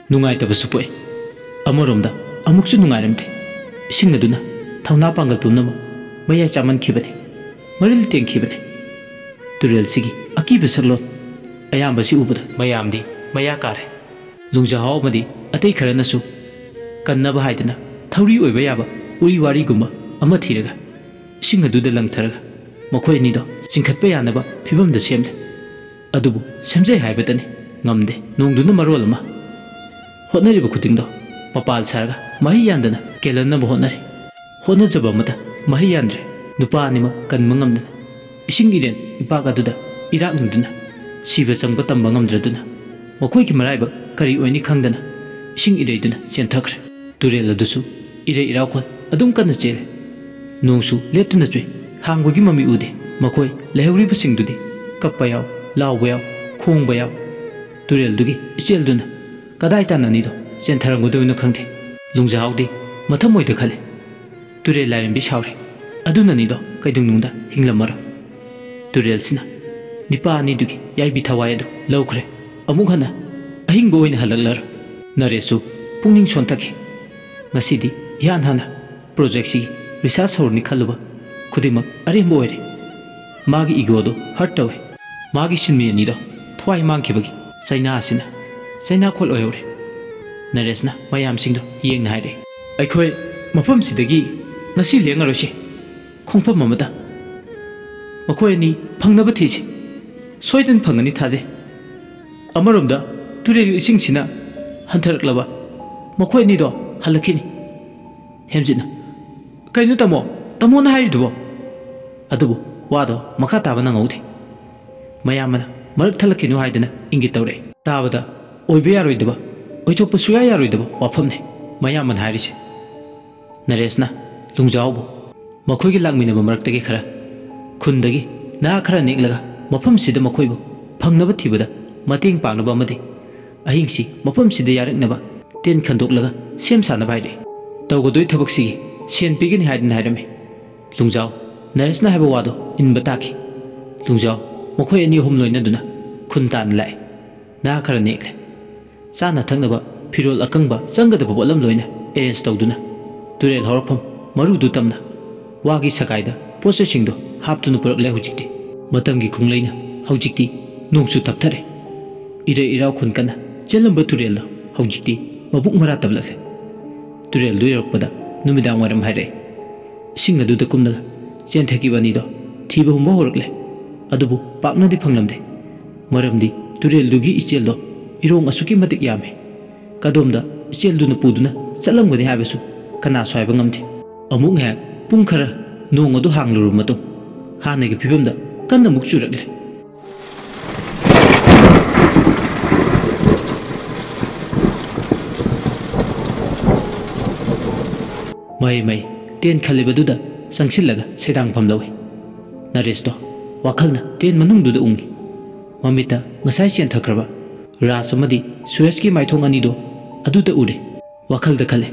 ꯅꯨꯡꯉꯥꯏꯇꯕꯁꯨ ꯄꯣꯛꯏ꯫ ꯑꯃꯔꯣꯝꯗ ꯑꯃꯨꯛꯁꯨ ꯅꯨꯡꯉꯥꯏꯔꯝꯗꯦ꯫ ꯏꯁꯤꯡ ꯑꯗꯨꯅ ꯊꯧꯅꯥ ꯄꯥꯡꯒꯜ ꯄꯨꯝꯅꯃꯛ ꯃꯌꯥꯏ ꯆꯥꯃꯟꯈꯤꯕꯅꯤ, ꯃꯔꯤꯜ ꯇꯦꯡꯈꯤꯕꯅꯤ꯫ ꯇꯨꯔꯦꯜꯁꯤꯒꯤ ꯑꯀꯤꯕ ꯁꯛꯂꯣꯟ ꯑꯌꯥꯝꯕꯁꯤ ꯎꯕꯗ ꯃꯌꯥꯝꯗꯤ ꯃꯌꯥ ꯀꯥꯔꯦ꯫ ꯂꯨꯡꯖꯥꯍꯥꯎ ꯑꯃꯗꯤ ꯑꯇꯩ ꯈꯔꯅꯁꯨ ꯀꯟꯅꯕ ꯍꯥꯏꯗꯅ ꯊꯧꯔꯤ ꯑꯣꯏꯕ ꯌꯥꯕ ꯎꯔꯤ ꯋꯥꯔꯤꯒꯨꯝꯕ ꯑꯃ ꯊꯤꯔꯒ ꯏꯁꯤꯡ ꯑꯗꯨꯗ ꯂꯪꯊꯔꯒ ꯃꯈꯣꯏ ꯑꯅꯤꯗꯣ ꯆꯤꯡꯈꯠꯄ ꯌꯥꯅꯕ ꯐꯤꯕꯝꯗ ꯁꯦꯝꯂꯦ꯫ ꯑꯗꯨꯕꯨ ꯁꯦꯝꯖꯩ ꯍꯥꯏꯕꯇꯅꯤ ꯉꯝꯗꯦ꯫ ꯅꯣꯡꯗꯨꯅ ꯃꯔꯣꯜ ꯑꯃ ꯍꯣꯠꯅꯔꯤꯕ ꯈꯨꯗꯤꯡꯗꯣ ꯃꯄꯥꯜ ꯁꯥꯔꯒ ꯃꯍꯩ ꯌꯥꯟꯗꯅ ꯀꯦꯜꯍꯟꯅꯕ ꯍꯣꯠꯅꯔꯤ꯫ ꯍꯣꯠꯅꯖꯕ ꯑꯃꯗ ꯃꯍꯩ ꯌꯥꯟꯗ꯭ꯔꯦ꯫ ꯅꯨꯄꯥ ꯑꯅꯤꯃꯛ ꯀꯟꯕ ꯉꯝꯗꯅ ꯏꯁꯤꯡ ꯏꯔꯦꯟ ꯏꯄꯥꯛ ꯑꯗꯨꯗ ꯏꯔꯥꯛꯅꯗꯨꯅ ꯁꯤꯕ ꯆꯪꯕ ꯇꯝꯕ ꯉꯝꯗ꯭ꯔꯗꯨꯅ ꯃꯈꯣꯏꯒꯤ ꯃꯔꯥꯏꯕꯛ ꯀꯔꯤ ꯑꯣꯏꯅꯤ ꯈꯪꯗꯅ ꯏꯁꯤꯡ ꯏꯔꯩꯗꯨꯅ ꯆꯦꯟꯊꯈ꯭ꯔꯦ꯫ ꯇꯨꯔꯦꯜ ꯑꯗꯨꯁꯨ ꯏꯔꯩ ꯏꯔꯥꯎꯈꯣꯜ ꯑꯗꯨꯝ ꯀꯟꯅ ꯆꯦꯜꯂꯤ꯫ ꯅꯣꯡꯁꯨ ꯂꯦꯞꯇꯅ ꯆꯨꯏ꯫ ꯍꯥꯡꯕꯒꯤ ꯃꯃꯤ ꯎꯗꯦ꯫ ꯃꯈꯣꯏ ꯂꯩꯍꯧꯔꯤꯕꯁꯤꯡꯗꯨꯗꯤ ꯀꯞꯄ ꯌꯥꯎ, ꯂꯥꯎꯕ ꯌꯥꯎ, ꯈꯣꯡꯕ ꯌꯥꯎ꯫ ꯇꯨꯔꯦꯜꯗꯨꯒꯤ ꯏꯆꯦꯜꯗꯨꯅ ꯀꯗꯥꯏ ꯇꯥꯟꯅꯅꯤꯗꯣ ꯆꯦꯟꯊꯔꯝꯒꯗꯕꯅꯣ ꯈꯪꯗꯦ꯫ ꯂꯨꯡꯖꯥꯎꯗꯤ ꯃꯊꯃꯣꯏꯗ ꯈꯜꯂꯤ꯫ ꯇꯨꯔꯦꯜ ꯂꯥꯏꯔꯦꯝꯕꯤ ꯁꯥꯎꯔꯦ꯫ ꯑꯗꯨꯅꯅꯤꯗꯣ ꯀꯩꯗꯧꯅꯨꯡꯗ ꯍꯤꯡꯂꯝꯃꯔꯣꯏ꯫ ꯇꯨꯔꯦꯜꯁꯤꯅ ꯅꯤꯄꯥ ꯑꯅꯤꯗꯨꯒꯤ ꯌꯥꯏꯕꯤ ꯊꯋꯥꯏ ꯑꯗꯨ ꯂꯧꯈ꯭ꯔꯦ꯫ ꯑꯃꯨꯛ ꯍꯟꯅ ꯑꯍꯤꯡꯕ ꯑꯣꯏꯅ ꯍꯜꯂꯛꯂꯔꯣꯏ꯫ ꯅꯔꯦꯁꯁꯨ ꯄꯨꯛꯅꯤꯡ ꯁꯣꯟꯊꯈꯤ꯫ ꯉꯁꯤꯗꯤ ꯏꯍꯥꯟ ꯍꯥꯟꯅ ꯄ꯭ꯔꯣꯖꯦꯛꯁꯤꯒꯤ ꯔꯤꯁꯥꯔꯆ ꯍꯧꯔꯅꯤ ꯈꯜꯂꯨꯕ ꯈꯨꯗꯤꯡꯃꯛ ꯑꯔꯦꯝꯕ ꯑꯣꯏꯔꯦ꯫ ꯃꯥꯒꯤ ꯏꯒꯣꯗꯨ ꯍꯔꯠ ꯇꯧꯏ꯫ ꯃꯥꯒꯤ ꯁꯤꯟꯃꯤ ꯑꯅꯤꯗꯣ ꯊꯋꯥꯏ ꯃꯥꯡꯈꯤꯕꯒꯤ ꯆꯩꯅꯥ ꯑꯁꯤꯅ ꯆꯩꯅꯥꯈꯣꯜ ꯑꯣꯏꯍꯧꯔꯦ꯫ ꯅꯔꯦꯁꯅ ꯃꯌꯥꯝꯁꯤꯡꯗꯣ ꯌꯦꯡꯅ ꯍꯥꯏꯔꯛꯏ, "ꯑꯩꯈꯣꯏ ꯃꯐꯝꯁꯤꯗꯒꯤ ꯉꯁꯤ ꯂꯦꯡꯉꯔꯣꯏꯁꯤ꯫ ꯈꯣꯡꯐꯝ ꯑꯃꯗ ꯃꯈꯣꯏ ꯑꯅꯤ ꯐꯪꯅꯕ ꯊꯤꯁꯤ꯫ ꯁꯣꯏꯗꯅ ꯐꯪꯒꯅꯤ ꯊꯥꯖꯩ꯫ ꯑꯃꯔꯣꯝꯗ ꯇꯨꯔꯦꯜꯒꯤ ꯏꯁꯤꯡꯁꯤꯅ ꯍꯟꯊꯔꯛꯂꯕ ꯃꯈꯣꯏ ꯑꯅꯤꯗꯣ ꯍꯜꯂꯛꯈꯤꯅꯤ꯫" ꯍꯦꯝꯖꯤꯠꯅ, "ꯀꯩꯅꯣ ꯇꯥꯃꯣ? ꯇꯥꯃꯣꯅ ꯍꯥꯏꯔꯤꯗꯨꯕꯣ?" ꯑꯗꯨꯕꯨ ꯋꯥꯗꯣ ꯃꯈꯥ ꯇꯥꯕ ꯅꯪꯍꯧꯗꯦ꯫ ꯃꯌꯥꯝꯕꯅ ꯃꯔꯛ ꯊꯠꯂꯛꯈꯤꯅꯨ ꯍꯥꯏꯗꯅ ꯏꯪꯒꯤꯠ ꯇꯧꯔꯛꯏ꯫ ꯇꯥꯕꯗ ꯑꯣꯏꯕ ꯌꯥꯔꯣꯏꯗꯕ, ꯑꯣꯏꯊꯣꯛꯄ ꯁꯨꯌꯥ ꯌꯥꯔꯣꯏꯗꯕ ꯋꯥꯐꯝꯅꯤ ꯃꯌꯥꯝꯕꯅ ꯍꯥꯏꯔꯤꯁꯦ꯫ ꯅꯔꯦꯁꯅ ꯂꯨꯡꯖꯥꯎꯕꯨ ꯃꯈꯣꯏꯒꯤ ꯂꯥꯛꯃꯤꯟꯅꯕ ꯃꯔꯛꯇꯒꯤ ꯈꯔ, ꯈꯨꯟꯗꯒꯤ ꯅꯍꯥ ꯈꯔ ꯅꯦꯛꯂꯒ ꯃꯐꯝꯁꯤꯗ ꯃꯈꯣꯏꯕꯨ ꯐꯪꯅꯕ ꯊꯤꯕꯗ ꯃꯇꯦꯡ ꯄꯥꯡꯅꯕ ꯑꯃꯗꯤ ꯑꯍꯤꯡꯁꯤ ꯃꯐꯝꯁꯤꯗ ꯌꯥꯔꯛꯅꯕ ꯇꯦꯟ ꯈꯟꯗꯣꯛꯂꯒ ꯁꯦꯝ ꯁꯥꯅꯕ ꯍꯥꯏꯔꯛꯏ꯫ "ꯇꯧꯒꯗꯣꯏ ꯊꯕꯛꯁꯤꯒꯤ ꯁꯦꯟ ꯄꯤꯒꯅꯤ ꯍꯥꯏꯗꯅ ꯍꯥꯏꯔꯝꯃꯤ꯫ ꯂꯨꯡꯖꯥꯎ ꯅꯔꯦꯁꯅ ꯍꯥꯏꯕ ꯋꯥꯗꯣ ꯏꯟꯕ ꯇꯥꯈꯤ꯫ ꯂꯨꯡꯖꯥꯎ ꯃꯈꯣꯏ ꯑꯅꯤ ꯑꯍꯨꯝ ꯂꯣꯏꯅꯗꯨꯅ ꯈꯨꯟ ꯇꯥꯟꯅ ꯂꯥꯛꯑꯦ꯫ ꯅꯍꯥ ꯈꯔ ꯅꯦꯛꯂꯦ꯫ ꯆꯥꯅ ꯊꯛꯅꯕ, ꯐꯤꯔꯣꯜ ꯑꯀꯪꯕ, ꯆꯪꯒꯗꯕ ꯄꯣꯠꯂꯝ ꯂꯣꯏꯅ ꯑꯦꯔꯦꯟꯖ ꯇꯧꯗꯨꯅ, ꯇꯨꯔꯦꯜ ꯍꯧꯔꯛꯐꯝ ꯃꯔꯨꯗꯨ ꯇꯝꯅ ꯋꯥꯒꯤ ꯁꯒꯥꯏꯗ ꯄꯣꯠ ꯆꯩꯁꯤꯡꯗꯨ ꯍꯥꯞꯇꯨꯅ ꯄꯨꯔꯛꯂꯦ꯫ ꯍꯧꯖꯤꯛꯇꯤ ꯃꯇꯝꯒꯤ ꯈꯣꯡꯂꯩꯅ ꯍꯧꯖꯤꯛꯇꯤ ꯅꯣꯡꯁꯨ ꯇꯞꯊꯔꯦ꯫ ꯏꯔꯩ ꯏꯔꯥꯎ ꯈꯨꯟ ꯀꯟꯅ ꯆꯦꯜꯂꯝꯕ ꯇꯨꯔꯦꯜꯗꯣ ꯍꯧꯖꯤꯛꯇꯤ ꯃꯕꯨꯛ ꯃꯔꯥ ꯇꯞꯂꯛꯂꯦ꯫ ꯇꯨꯔꯦꯜꯗꯨ ꯌꯧꯔꯛꯄꯗ ꯅꯨꯃꯤꯗꯥꯡ ꯋꯥꯏꯔꯝ ꯍꯥꯏꯔꯛꯑꯦ꯫ ꯏꯁꯤꯡ ꯑꯗꯨꯗ ꯀꯨꯝꯂꯒ ꯆꯦꯟꯊꯈꯤꯕ ꯑꯅꯤꯗꯣ ꯊꯤꯕ ꯍꯨꯝꯕ ꯍꯧꯔꯛꯂꯦ꯫ ꯑꯗꯨꯕꯨ ꯄꯥꯛꯅꯗꯤ ꯐꯪꯂꯝꯗꯦ꯫ ꯃꯔꯝꯗꯤ ꯇꯨꯔꯦꯜꯗꯨꯒꯤ ꯏꯆꯦꯜꯗꯣ ꯏꯔꯣꯡ ꯑꯁꯨꯛꯀꯤ ꯃꯇꯤꯛ ꯌꯥꯝꯃꯤ꯫ ꯀꯗꯣꯝꯗ ꯏꯆꯦꯜꯗꯨꯅ ꯄꯨꯗꯨꯅ ꯆꯠꯂꯝꯒꯅꯤ ꯍꯥꯏꯕꯁꯨ ꯀꯅꯥꯁꯨ ꯍꯥꯏꯕ ꯉꯝꯗꯦ꯫ ꯑꯃꯨꯛ ꯉꯥꯏꯍꯥꯛ ꯄꯨꯡ ꯈꯔ ꯅꯣꯡ ꯑꯗꯨ ꯍꯥꯡꯂꯨꯔꯕ ꯃꯇꯨꯡ, ꯍꯥꯟꯅꯒꯤ ꯐꯤꯕꯝꯗ ꯀꯟꯅ ꯑꯃꯨꯛ ꯆꯨꯔꯛꯂꯦ꯫ ꯃꯍꯩ ꯃꯍꯩ ꯇꯦꯟ ꯈꯜꯂꯤꯕꯗꯨꯗ ꯆꯪꯁꯤꯜꯂꯒ ꯁꯦꯗꯥꯡꯐꯝ ꯂꯧꯏ꯫ ꯅꯔꯦꯁꯇꯣ ꯋꯥꯈꯜꯅ ꯇꯦꯟ ꯃꯅꯨꯡꯗꯨꯗ ꯎꯡꯏ꯫ ꯃꯃꯤꯠꯇ ꯉꯁꯥꯏ ꯆꯦꯟꯊꯈ꯭ꯔꯕ ꯔꯥꯖ ꯑꯃꯗꯤ ꯁꯨꯔꯖꯀꯤ ꯃꯥꯏꯊꯣꯡ ꯑꯅꯤꯗꯣ ꯑꯗꯨꯗ ꯎꯔꯦ꯫ ꯋꯥꯈꯜꯗ ꯈꯜꯂꯦ,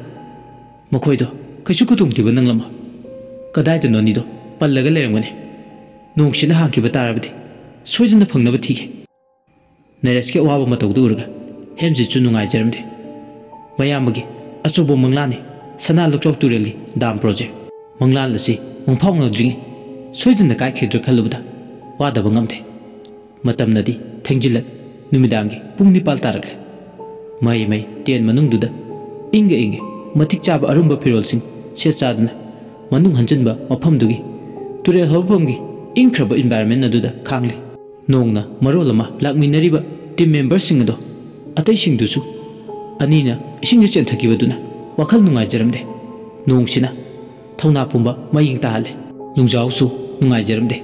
"ꯃꯈꯣꯏꯗꯣ ꯀꯩꯁꯨ ꯈꯨꯗꯣꯡꯊꯤꯕ ꯅꯪꯂꯝꯃꯣꯏ꯫ ꯀꯗꯥꯏꯗꯅꯣ ꯑꯅꯤꯗꯣ ꯄꯜꯂꯒ ꯂꯩꯔꯝꯒꯅꯤ꯫ ꯅꯣꯡꯁꯤꯅ ꯍꯥꯡꯈꯤꯕ ꯇꯥꯔꯕꯗꯤ ꯁꯣꯏꯗꯅ ꯐꯪꯅꯕ ꯊꯤꯒꯦ"꯫ ꯅꯔꯦꯁꯀꯤ ꯑꯋꯥꯕ ꯃꯇꯧꯗꯨ ꯎꯔꯒ ꯍꯦꯝꯖꯤꯠꯁꯨ ꯅꯨꯡꯉꯥꯏꯖꯔꯝꯗꯦ꯫ ꯃꯌꯥꯝꯕꯒꯤ ꯑꯆꯧꯕ ꯃꯪꯂꯥꯟꯅꯤ ꯁꯅꯥ ꯂꯨꯛꯆꯥꯎ ꯇꯨꯔꯦꯜꯒꯤ ꯗꯥꯝ ꯄ꯭ꯔꯣꯖꯦꯛ꯫ ꯃꯪꯂꯥꯟ ꯑꯁꯤ ꯃꯪꯐꯥꯎꯅꯗ꯭ꯔꯤꯉꯩ ꯁꯣꯏꯗꯅ ꯀꯥꯏꯈꯤꯗ꯭ꯔꯥ ꯈꯜꯂꯨꯕꯗ ꯋꯥꯗꯕ ꯉꯝꯗꯦ꯫ ꯃꯇꯝꯅꯗꯤ ꯊꯦꯡꯖꯤꯜꯂꯛ ꯅꯨꯃꯤꯗꯥꯡꯒꯤ ꯄꯨꯡ ꯅꯤꯄꯥꯜ ꯇꯥꯔꯛꯂꯦ꯫ ꯃꯍꯩ ꯃꯍꯩ ꯇꯦꯟ ꯃꯅꯨꯡꯗꯨꯗ ꯏꯪꯒ ꯏꯪꯒ ꯃꯇꯤꯛ ꯆꯥꯕ ꯑꯔꯨꯝꯕ ꯐꯤꯔꯣꯜꯁꯤꯡ ꯁꯦꯠ ꯆꯥꯗꯨꯅ ꯃꯅꯨꯡ ꯍꯟꯖꯤꯟꯕ ꯃꯐꯝꯗꯨꯒꯤ ꯇꯨꯔꯦꯜ ꯍꯧꯔꯛꯐꯝꯒꯤ ꯏꯪꯈ꯭ꯔꯕ ꯏꯟꯚꯥꯏꯔꯣꯟꯃꯦꯟ ꯑꯗꯨꯗ ꯈꯥꯡꯂꯤ꯫ ꯅꯣꯡꯅ ꯃꯔꯣꯜ ꯑꯃ ꯂꯥꯛꯃꯤꯟꯅꯔꯤꯕ ꯇꯤꯝ ꯃꯦꯝꯕꯔꯁꯤꯡ ꯑꯗꯣ, ꯑꯇꯩꯁꯤꯡꯗꯨꯁꯨ ꯑꯅꯤꯅ ꯏꯁꯤꯡꯗ ꯆꯦꯟꯊꯈꯤꯕꯗꯨꯅ ꯋꯥꯈꯜ ꯅꯨꯡꯉꯥꯏꯖꯔꯝꯗꯦ꯫ ꯅꯣꯡꯁꯤꯅ ꯊꯧꯅꯥ ꯄꯨꯝꯕ ꯃꯌꯦꯡ ꯇꯥꯍꯜꯂꯦ꯫ ꯂꯨꯡꯖꯥꯎꯁꯨ ꯅꯨꯡꯉꯥꯏꯖꯔꯝꯗꯦ꯫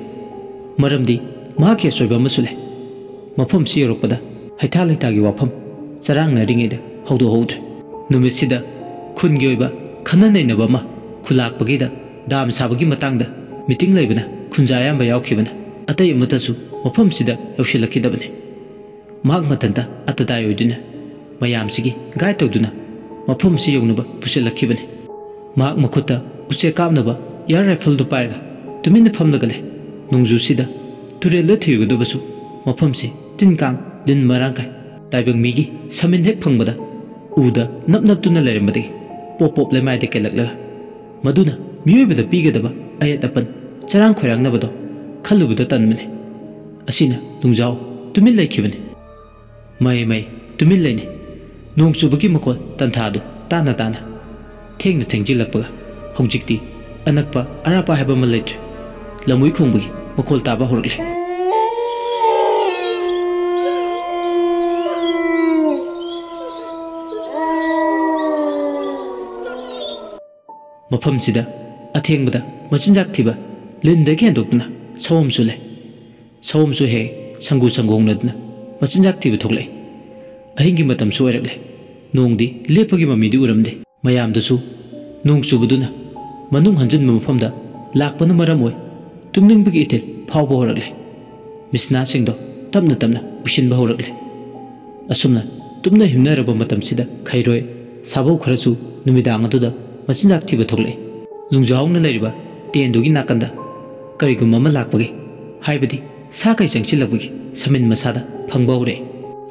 ꯃꯔꯝꯗꯤ ꯃꯍꯥꯛꯀꯤ ꯑꯁꯣꯏꯕ ꯑꯃꯁꯨ ꯂꯩ꯫ ꯃꯐꯝꯁꯤ ꯌꯧꯔꯛꯄꯗ ꯍꯩꯊꯥ ꯂꯩꯊꯥꯒꯤ ꯋꯥꯐꯝ ꯆꯔꯥꯡꯅꯔꯤꯉꯩꯗ ꯍꯧꯗꯣꯛꯍꯧꯗ꯭ꯔꯦ꯫ ꯅꯨꯃꯤꯠꯁꯤꯗ ꯈꯨꯟꯒꯤ ꯑꯣꯏꯕ ꯈꯟꯅ ꯅꯩꯅꯕ ꯑꯃ ꯈꯨꯜꯂꯥꯛꯄꯒꯤꯗ ꯗꯥꯝ ꯁꯥꯕꯒꯤ ꯃꯇꯥꯡꯗ ꯃꯤꯇꯤꯡ ꯂꯩꯕꯅ ꯈꯨꯟꯖꯥ ꯑꯌꯥꯝꯕ ꯌꯥꯎꯈꯤꯕꯅ ꯑꯇꯩ ꯑꯃꯠꯇꯁꯨ ꯃꯐꯝꯁꯤꯗ ꯌꯧꯁꯤꯜꯂꯛꯈꯤꯗꯕꯅꯤ꯫ ꯃꯍꯥꯛ ꯃꯊꯟꯇ ꯑꯇꯗꯥꯏ ꯑꯣꯏꯗꯨꯅ ꯃꯌꯥꯝꯁꯤꯒꯤ ꯒꯥꯏꯗ ꯇꯧꯗꯨꯅ ꯃꯐꯝꯁꯤ ꯌꯧꯅꯕ ꯄꯨꯁꯤꯜꯂꯛꯈꯤꯕꯅꯤ꯫ ꯃꯍꯥꯛ ꯃꯈꯨꯠꯇ ꯎꯆꯦꯛ ꯀꯥꯞꯅꯕ ꯏꯌꯥꯔ ꯔꯥꯏꯐꯜꯗꯨ ꯄꯥꯏꯔꯒ ꯇꯨꯃꯤꯟꯅ ꯐꯝꯂꯒ ꯂꯩ꯫ ꯅꯣꯡꯖꯨꯁꯤꯗ ꯇꯨꯔꯦꯜꯗ ꯊꯤꯔꯨꯒꯗꯕꯁꯨ ꯃꯐꯝꯁꯤ ꯇꯤꯟ ꯀꯥꯡ ꯂꯤꯟ ꯃꯔꯥꯡ ꯀꯥꯏ꯫ ꯇꯥꯏꯕꯪ ꯃꯤꯒꯤ ꯁꯃꯤꯟ ꯍꯦꯛ ꯐꯪꯕꯗ ꯎꯗ ꯅꯞ ꯅꯞꯇꯨꯅ ꯂꯩꯔꯝꯕꯗꯒꯤ ꯄꯣꯞ ꯄꯣꯞ ꯂꯩꯃꯥꯏꯗ ꯀꯦꯜꯂꯛꯂꯒ ꯃꯗꯨꯅ ꯃꯤꯑꯣꯏꯕꯗ ꯄꯤꯒꯗꯕ ꯑꯌꯦꯠ ꯑꯄꯟ ꯆꯔꯥꯡ ꯈꯣꯏꯔꯥꯡꯅꯕꯗꯣ ꯈꯜꯂꯨꯕꯗ ꯇꯟꯕꯅꯤ꯫ ꯑꯁꯤꯅ ꯂꯨꯡꯖꯥꯎ ꯇꯨꯃꯤꯟ ꯂꯩꯈꯤꯕꯅꯤ꯫ ꯃꯩ ꯃꯩ ꯇꯨꯃꯤꯟ ꯂꯩꯅꯤ꯫ ꯅꯣꯡ ꯆꯨꯕꯒꯤ ꯃꯈꯣꯜ ꯇꯟꯊꯥꯗꯨ ꯇꯥꯅ ꯇꯥꯅ꯫ ꯊꯦꯡꯅ ꯊꯦꯡꯖꯤꯜꯂꯛꯄꯒ ꯍꯧꯖꯤꯛꯇꯤ ꯑꯅꯛꯄ ꯑꯔꯥꯞꯄ ꯍꯥꯏꯕ ꯑꯃ ꯂꯩꯇ꯭ꯔꯦ꯫ ꯂꯝꯍꯨꯏ ꯈꯣꯡꯕꯒꯤ ꯃꯈꯣꯜ ꯇꯥꯕ ꯍꯧꯔꯛꯂꯦ꯫ ꯃꯐꯝꯁꯤꯗ ꯑꯊꯦꯡꯕꯗ ꯃꯆꯤꯟꯖꯥꯛ ꯊꯤꯕ ꯂꯤꯟꯗꯒꯤ ꯍꯦꯟꯗꯣꯛꯇꯨꯅ ꯁꯑꯣꯝꯁꯨ ꯂꯩ꯫ ꯁꯑꯣꯝꯁꯨ ꯍꯦꯛ ꯁꯪꯒꯨ ꯁꯪꯒꯣꯡꯅꯗꯨꯅ ꯃꯆꯤꯟꯖꯥꯛ ꯊꯤꯕ ꯊꯣꯛꯂꯛꯏ꯫ ꯑꯍꯤꯡꯒꯤ ꯃꯇꯝꯁꯨ ꯑꯣꯏꯔꯛꯂꯦ꯫ ꯅꯣꯡꯗꯤ ꯂꯦꯞꯄꯒꯤ ꯃꯃꯤꯗꯤ ꯎꯔꯝꯗꯦ꯫ ꯃꯌꯥꯝꯗꯁꯨ ꯅꯣꯡ ꯆꯨꯕꯗꯨꯅ ꯃꯅꯨꯡ ꯍꯟꯖꯤꯟꯕ ꯃꯐꯝꯗ ꯂꯥꯛꯄꯅ ꯃꯔꯝ ꯑꯣꯏ ꯇꯨꯝꯅꯤꯡꯕꯒꯤ ꯏꯊꯤꯜ ꯐꯥꯎꯕ ꯍꯧꯔꯛꯂꯦ꯫ ꯃꯤꯁꯅꯥꯁꯤꯡꯗꯣ ꯇꯞꯅ ꯇꯞꯅ ꯎꯏꯁꯤꯟꯕ ꯍꯧꯔꯛꯂꯦ꯫ ꯑꯁꯨꯝꯅ ꯇꯨꯝꯅ ꯍꯤꯞꯅꯔꯕ ꯃꯇꯝꯁꯤꯗ ꯈꯩꯔꯣꯏ ꯁꯥꯕꯧ ꯈꯔꯁꯨ ꯅꯨꯃꯤꯗꯥꯡ ꯑꯗꯨꯗ ꯃꯆꯤꯟꯖꯥꯛ ꯊꯤꯕ ꯊꯣꯛꯂꯛꯏ꯫ ꯂꯨꯡꯖꯥꯎꯅ ꯂꯩꯔꯤꯕ ꯇꯦꯟꯗꯨꯒꯤ ꯅꯥꯀꯟꯗ ꯀꯔꯤꯒꯨꯝꯕ ꯑꯃ ꯂꯥꯛꯄꯒꯤ, ꯍꯥꯏꯕꯗꯤ ꯁꯥ ꯀꯩ ꯆꯪꯁꯤꯜꯂꯛꯄꯒꯤ ꯁꯃꯤꯟ ꯃꯁꯥꯗ ꯐꯪꯕ ꯍꯧꯔꯛꯏ꯫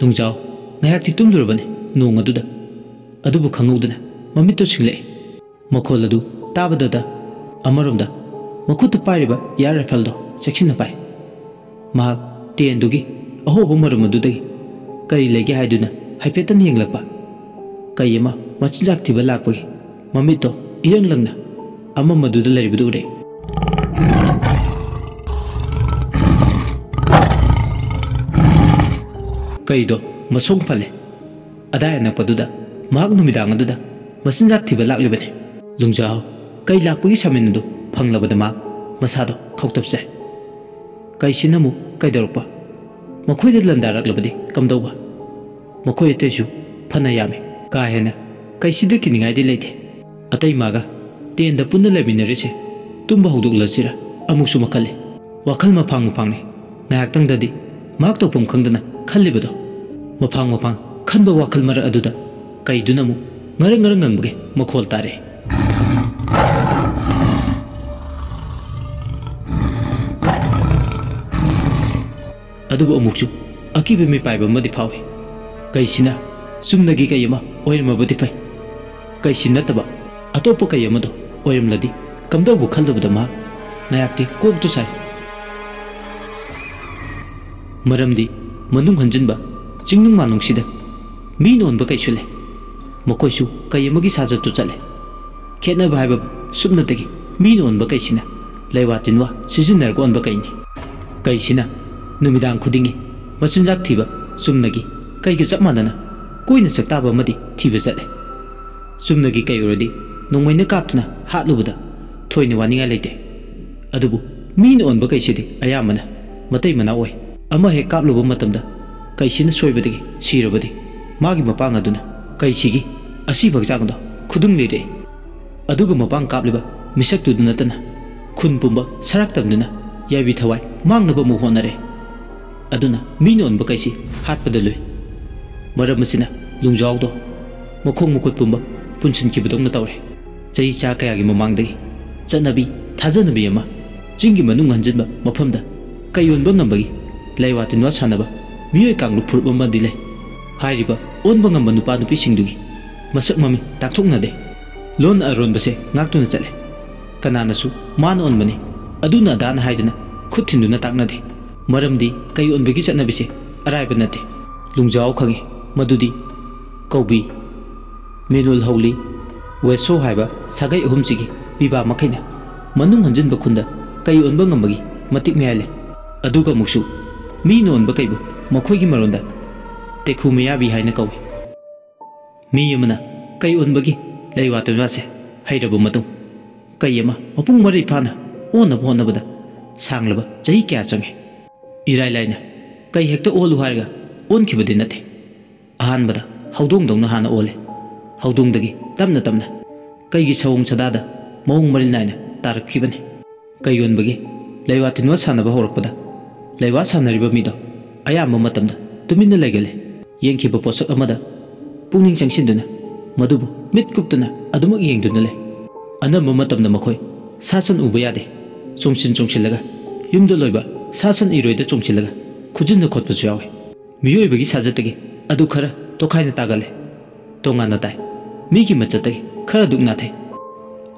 ꯂꯨꯡꯖꯥꯎ ꯉꯥꯏꯍꯥꯛꯇꯤ ꯇꯨꯝꯂꯨꯔꯕꯅꯤ ꯅꯣꯡ ꯑꯗꯨꯗ꯫ ꯑꯗꯨꯕꯨ ꯈꯪꯍꯧꯗꯅ ꯃꯃꯤꯠꯇꯨ ꯁꯤꯡꯂꯛꯏ꯫ ꯃꯈꯣꯜ ꯑꯗꯨ ꯇꯥꯕꯗꯇ ꯑꯃꯔꯣꯝꯗ ꯃꯈꯨꯠꯇ ꯄꯥꯏꯔꯤꯕ ꯏꯌꯥꯔ ꯔꯥꯏꯐꯜꯗꯣ ꯆꯦꯛꯁꯤꯟꯅ ꯄꯥꯏ꯫ ꯃꯍꯥꯛ ꯇꯦꯟꯗꯨꯒꯤ ꯑꯍꯣꯕ ꯃꯔꯨꯝ ꯑꯗꯨꯗꯒꯤ ꯀꯔꯤ ꯂꯩꯒꯦ ꯍꯥꯏꯗꯨꯅ ꯍꯥꯏꯐꯦꯠꯇꯪ ꯌꯦꯡꯂꯛꯄ꯫ ꯀꯩ ꯑꯃ ꯃꯆꯤꯟꯖꯥꯛ ꯊꯤꯕ ꯂꯥꯛꯄꯒꯤ ꯃꯃꯤꯠꯇꯣ ꯏꯔꯪ ꯂꯪꯅ ꯑꯃꯝꯕꯗꯨꯗ ꯂꯩꯔꯤꯕꯗꯨ ꯎꯔꯦ꯫ ꯀꯩꯗꯣ ꯃꯁꯣꯡ ꯐꯜꯂꯦ꯫ ꯑꯗꯥꯏ ꯑꯅꯛꯄꯗꯨꯗ ꯃꯍꯥꯛ ꯅꯨꯃꯤꯗꯥꯡ ꯑꯗꯨꯗ ꯃꯆꯤꯟꯖꯥꯛ ꯊꯤꯕ ꯂꯥꯛꯂꯤꯕꯅꯤ꯫ ꯂꯨꯡꯖꯥꯎ ꯀꯩ ꯂꯥꯛꯄꯒꯤ ꯁꯃꯤꯟ ꯑꯗꯨ ꯐꯪꯂꯕꯗ ꯃꯍꯥꯛ ꯃꯁꯥꯗꯣ ꯈꯧꯇꯞꯆꯩ꯫ ꯀꯩꯁꯤꯅ ꯑꯃꯨꯛ ꯀꯩꯗꯧꯔꯛꯄ? ꯃꯈꯣꯏꯗ ꯂꯥꯟꯗꯥꯔꯛꯂꯕꯗꯤ ꯀꯝꯗꯧꯕ? ꯃꯈꯣꯏ ꯑꯇꯩꯁꯨ ꯐꯅ ꯌꯥꯝꯃꯤ꯫ ꯀꯥ ꯍꯦꯟꯅ ꯀꯩꯁꯤꯗ ꯀꯤꯅꯤꯡꯉꯥꯏꯗꯤ ꯂꯩꯇꯦ꯫ ꯑꯇꯩ ꯃꯥꯒ ꯇꯦꯟꯗ ꯄꯨꯟꯅ ꯂꯩꯃꯤꯟꯅꯔꯤꯁꯦ ꯇꯨꯝꯕ ꯍꯧꯗꯣꯛꯂꯁꯤꯔ ꯑꯃꯨꯛꯁꯨ ꯃꯈꯜꯂꯤ꯫ ꯋꯥꯈꯜ ꯃꯐꯥꯡ ꯃꯐꯥꯡꯅꯤ꯫ ꯉꯥꯏꯍꯥꯛꯇꯪꯗꯗꯤ ꯃꯍꯥꯛ ꯇꯧꯐꯝ ꯈꯪꯗꯅ ꯈꯜꯂꯤꯕꯗꯣ꯫ ꯃꯐꯥꯡ ꯃꯐꯥꯡ ꯈꯟꯕ ꯋꯥꯈꯜ ꯃꯔꯛ ꯑꯗꯨꯗ ꯀꯩꯗꯨꯅ ꯑꯃꯨꯛ ꯉꯔꯪ ꯉꯔꯪ ꯉꯪꯕꯒꯤ ꯃꯈꯣꯜ ꯇꯥꯔꯛꯏ꯫ ꯑꯗꯨꯕꯨ ꯑꯃꯨꯛꯁꯨ ꯑꯀꯤꯕ ꯃꯤꯄꯥꯏꯕ ꯑꯃꯗꯤ ꯐꯥꯎꯏ꯫ ꯀꯩꯁꯤꯅ ꯆꯨꯝꯅꯒꯤ ꯀꯩ ꯑꯃ ꯑꯣꯏꯔꯝꯃꯕꯗꯤ ꯐꯩ, ꯀꯩꯁꯤ ꯅꯠꯇꯕ ꯑꯇꯣꯞꯄ ꯀꯩ ꯑꯃꯗꯣ ꯑꯣꯏꯔꯝꯂꯗꯤ ꯀꯝꯗꯧꯕ ꯈꯜꯂꯨꯕꯗ ꯃꯍꯥꯛ ꯉꯥꯏꯍꯥꯛꯇꯤ ꯀꯣꯛꯇꯨ ꯁꯥꯏ꯫ ꯃꯔꯝꯗꯤ ꯃꯅꯨꯡ ꯍꯟꯖꯤꯟꯕ ꯆꯤꯡꯅꯨꯡ ꯃꯥꯅꯨꯡꯁꯤꯗ ꯃꯤꯅ ꯑꯣꯟꯕ ꯀꯩꯁꯨ ꯂꯩ꯫ ꯃꯈꯣꯏꯁꯨ ꯀꯩ ꯑꯃꯒꯤ ꯁꯥꯖꯠꯇꯨ ꯆꯠꯂꯦ꯫ ꯈꯦꯠꯅꯕ ꯍꯥꯏꯕꯕꯨ ꯁꯨꯞꯅꯇꯒꯤ ꯃꯤꯅ ꯑꯣꯟꯕ ꯀꯩꯁꯤꯅ ꯂꯩꯋꯥ ꯇꯤꯟꯋꯥ ꯁꯤꯖꯤꯟꯅꯔꯒ ꯑꯣꯟꯕ ꯀꯩꯅꯤ꯫ ꯀꯩꯁꯤꯅ ꯅꯨꯃꯤꯗꯥꯡ ꯈꯨꯗꯤꯡꯒꯤ ꯃꯆꯤꯟꯖꯥꯛ ꯊꯤꯕ ꯆꯨꯝꯅꯒꯤ ꯀꯩꯒ ꯆꯞ ꯃꯥꯟꯅꯅ ꯀꯣꯏꯅ ꯆꯥꯛꯇꯥꯕ ꯑꯃꯗꯤ ꯊꯤꯕ ꯆꯠꯂꯦ꯫ ꯆꯨꯝꯅꯒꯤ ꯀꯩ ꯑꯣꯏꯔꯗꯤ ꯅꯣꯡꯃꯩꯅ ꯀꯥꯞꯇꯨꯅ ꯍꯥꯠꯂꯨꯕꯗ ꯊꯣꯏꯅ ꯋꯥꯅꯤꯡꯉꯥꯏ ꯂꯩꯇꯦ꯫ ꯑꯗꯨꯕꯨ ꯃꯤꯅ ꯑꯣꯟꯕ ꯀꯩꯁꯤꯗꯤ ꯑꯌꯥꯝꯕꯅ ꯃꯇꯩ ꯃꯅꯥꯎ ꯑꯣꯏ꯫ ꯑꯃ ꯍꯦꯛ ꯀꯥꯞꯂꯨꯕ ꯃꯇꯝꯗ ꯀꯩꯁꯤꯅ ꯁꯣꯏꯕꯗꯒꯤ ꯁꯤꯔꯕꯗꯤ ꯃꯥꯒꯤ ꯃꯄꯥꯡ ꯑꯗꯨꯅ ꯀꯩꯁꯤꯒꯤ ꯑꯁꯤꯕ ꯍꯛꯆꯥꯡꯗꯣ ꯈꯨꯗꯨꯡ ꯂꯩꯔꯛꯏ꯫ ꯑꯗꯨꯒ ꯃꯄꯥꯡ ꯀꯥꯞꯂꯤꯕ ꯃꯤꯁꯛꯇꯨꯗ ꯅꯠꯇꯅ ꯈꯨꯟ ꯄꯨꯝꯕ ꯁꯔꯥꯛ ꯇꯝꯗꯨꯅ ꯌꯥꯏꯕꯤ ꯊꯋꯥꯏ ꯃꯥꯡꯅꯕ ꯑꯃꯨꯛ ꯍꯣꯠꯅꯔꯦ꯫ ꯑꯗꯨꯅ ꯃꯤꯅ ꯑꯣꯟꯕ ꯀꯩꯁꯤ ꯍꯥꯠꯄꯗ ꯂꯨꯏ꯫ ꯃꯔꯝ ꯑꯁꯤꯅ ꯂꯨꯡꯖꯥꯎꯗꯣ ꯃꯈꯣꯡ ꯃꯈꯨꯠ ꯄꯨꯝꯕ ꯄꯨꯟꯁꯤꯟꯈꯤꯕꯗꯧꯅ ꯇꯧꯔꯦ꯫ ꯆꯍꯤ ꯆꯥ ꯀꯌꯥꯒꯤ ꯃꯃꯥꯡꯗꯒꯤ ꯆꯠꯅꯕꯤ ꯊꯥꯖꯅꯕꯤ ꯑꯃ ꯆꯤꯡꯒꯤ ꯃꯅꯨꯡ ꯍꯟꯖꯤꯟꯕ ꯃꯐꯝꯗ ꯀꯩ ꯑꯣꯟꯕ ꯉꯝꯕꯒꯤ ꯂꯩꯋꯥ ꯇꯤꯟꯋꯥ ꯁꯥꯟꯅꯕ ꯃꯤꯑꯣꯏ ꯀꯥꯡꯂꯨꯞ ꯐꯨꯔꯨꯞ ꯑꯃꯗꯤ ꯂꯩ꯫ ꯍꯥꯏꯔꯤꯕ ꯑꯣꯟꯕ ꯉꯝꯕ ꯅꯨꯄꯥ ꯅꯨꯄꯤꯁꯤꯡꯗꯨꯒꯤ ꯃꯁꯛ ꯃꯃꯤꯡ ꯇꯥꯛꯊꯣꯛꯅꯗꯦ꯫ ꯂꯣꯟ ꯑꯔꯣꯟꯕꯁꯦ ꯉꯥꯛꯇꯨꯅ ꯆꯠꯂꯦ꯫ ꯀꯅꯥꯅꯁꯨ ꯃꯥꯅ ꯑꯣꯟꯕꯅꯤ, ꯑꯗꯨꯅ ꯑꯗꯥꯅ ꯍꯥꯏꯗꯨꯅ ꯈꯨꯠ ꯊꯤꯟꯗꯨꯅ ꯇꯥꯛꯅꯗꯦ꯫ ꯃꯔꯝꯗꯤ ꯀꯩ ꯑꯣꯟꯕꯒꯤ ꯆꯠꯅꯕꯤꯁꯦ ꯑꯔꯥꯏꯕ ꯅꯠꯇꯦ꯫ ꯂꯨꯡꯖꯥꯎ ꯈꯪꯉꯤ ꯃꯗꯨꯗꯤ ꯀꯧꯕꯤ, ꯃꯦꯅꯨꯜ ꯍꯧꯂꯤ, ꯋꯦꯁꯣ ꯍꯥꯏꯕ ꯁꯥꯒꯩ ꯑꯍꯨꯝꯁꯤꯒꯤ ꯄꯤꯕꯥ ꯃꯈꯩꯅ ꯃꯅꯨꯡ ꯍꯟꯖꯤꯟꯕ ꯈꯨꯟꯗ ꯀꯩ ꯑꯣꯟꯕ ꯉꯝꯕꯒꯤ ꯃꯇꯤꯛ ꯃꯌꯥꯏ ꯂꯩ꯫ ꯑꯗꯨꯒ ꯑꯃꯨꯛꯁꯨ ꯃꯤꯅ ꯑꯣꯟꯕ ꯀꯩꯕꯨ ꯃꯈꯣꯏꯒꯤ ꯃꯔꯣꯟꯗ ꯇꯦꯈꯨ ꯃꯌꯥꯕꯤ ꯍꯥꯏꯅ ꯀꯧꯏ꯫ ꯃꯤ ꯑꯃꯅ ꯀꯩ ꯑꯣꯟꯕꯒꯤ ꯂꯩꯋꯥ ꯇꯣꯟꯋꯥꯁꯦ ꯍꯩꯔꯕ ꯃꯇꯨꯡ ꯀꯩ ꯑꯃ ꯃꯄꯨꯡ ꯃꯔꯩ ꯐꯥꯅ ꯑꯣꯟꯅꯕ ꯍꯣꯠꯅꯕꯗ ꯁꯥꯡꯂꯕ ꯆꯍꯤ ꯀꯌꯥ ꯆꯪꯉꯤ꯫ ꯏꯔꯥꯏ ꯂꯥꯏꯅ ꯀꯩ ꯍꯦꯛꯇ ꯑꯣꯜꯂꯨ ꯍꯥꯏꯔꯒ ꯑꯣꯟꯈꯤꯕꯗꯤ ꯅꯠꯇꯦ꯫ ꯑꯍꯥꯟꯕꯗ ꯍꯧꯗꯣꯡꯗꯧꯅ ꯍꯥꯟꯅ ꯑꯣꯜꯂꯦ꯫ ꯍꯧꯗꯣꯡꯗꯒꯤ ꯇꯞꯅ ꯇꯞꯅ ꯀꯩꯒꯤ ꯁꯑꯣꯡ ꯁꯥꯗꯥꯗ ꯃꯑꯣꯡ ꯃꯔꯤꯜ ꯅꯥꯏꯅ ꯇꯥꯔꯛꯈꯤꯕꯅꯤ꯫ ꯀꯩ ꯌꯣꯟꯕꯒꯤ ꯂꯩꯋꯥ ꯇꯤꯟꯋꯥ ꯁꯥꯟꯅꯕ ꯍꯧꯔꯛꯄꯗ ꯂꯩꯋꯥ ꯁꯥꯟꯅꯔꯤꯕ ꯃꯤꯗꯣ ꯑꯌꯥꯝꯕ ꯃꯇꯝꯗ ꯇꯨꯃꯤꯟꯅ ꯂꯩꯒꯜꯂꯤ꯫ ꯌꯦꯡꯈꯤꯕ ꯄꯣꯠꯁꯛ ꯑꯃꯗ ꯄꯨꯛꯅꯤꯡ ꯆꯪꯁꯤꯟꯗꯨꯅ ꯃꯗꯨꯕꯨ ꯃꯤꯠ ꯀꯨꯞꯇꯅ ꯑꯗꯨꯃꯛ ꯌꯦꯡꯗꯨꯅ ꯂꯩ꯫ ꯑꯅꯝꯕ ꯃꯇꯝꯗ ꯃꯈꯣꯏ ꯁꯥ ꯁꯟ ꯎꯕ ꯌꯥꯗꯦ꯫ ꯆꯣꯡꯁꯤꯟ ꯆꯣꯡꯁꯤꯜꯂꯒ ꯌꯨꯝꯗ ꯂꯣꯏꯕ ꯁꯥ ꯁꯟ ꯏꯔꯣꯏꯗ ꯆꯣꯡꯁꯤꯜꯂꯒ ꯈꯨꯖꯤꯟꯅ ꯈꯣꯠꯄꯁꯨ ꯌꯥꯎꯏ꯫ ꯃꯤꯑꯣꯏꯕꯒꯤ ꯁꯥꯖꯠꯇꯒꯤ ꯑꯗꯨ ꯈꯔ ꯇꯣꯈꯥꯏꯅ ꯇꯥꯒꯜꯂꯦ꯫ ꯇꯣꯉꯥꯟꯅ ꯇꯥꯏ꯫ ꯃꯤꯒꯤ ꯃꯆꯠꯇꯒꯤ ꯈꯔ ꯑꯗꯨꯛ ꯅꯥꯊꯩ꯫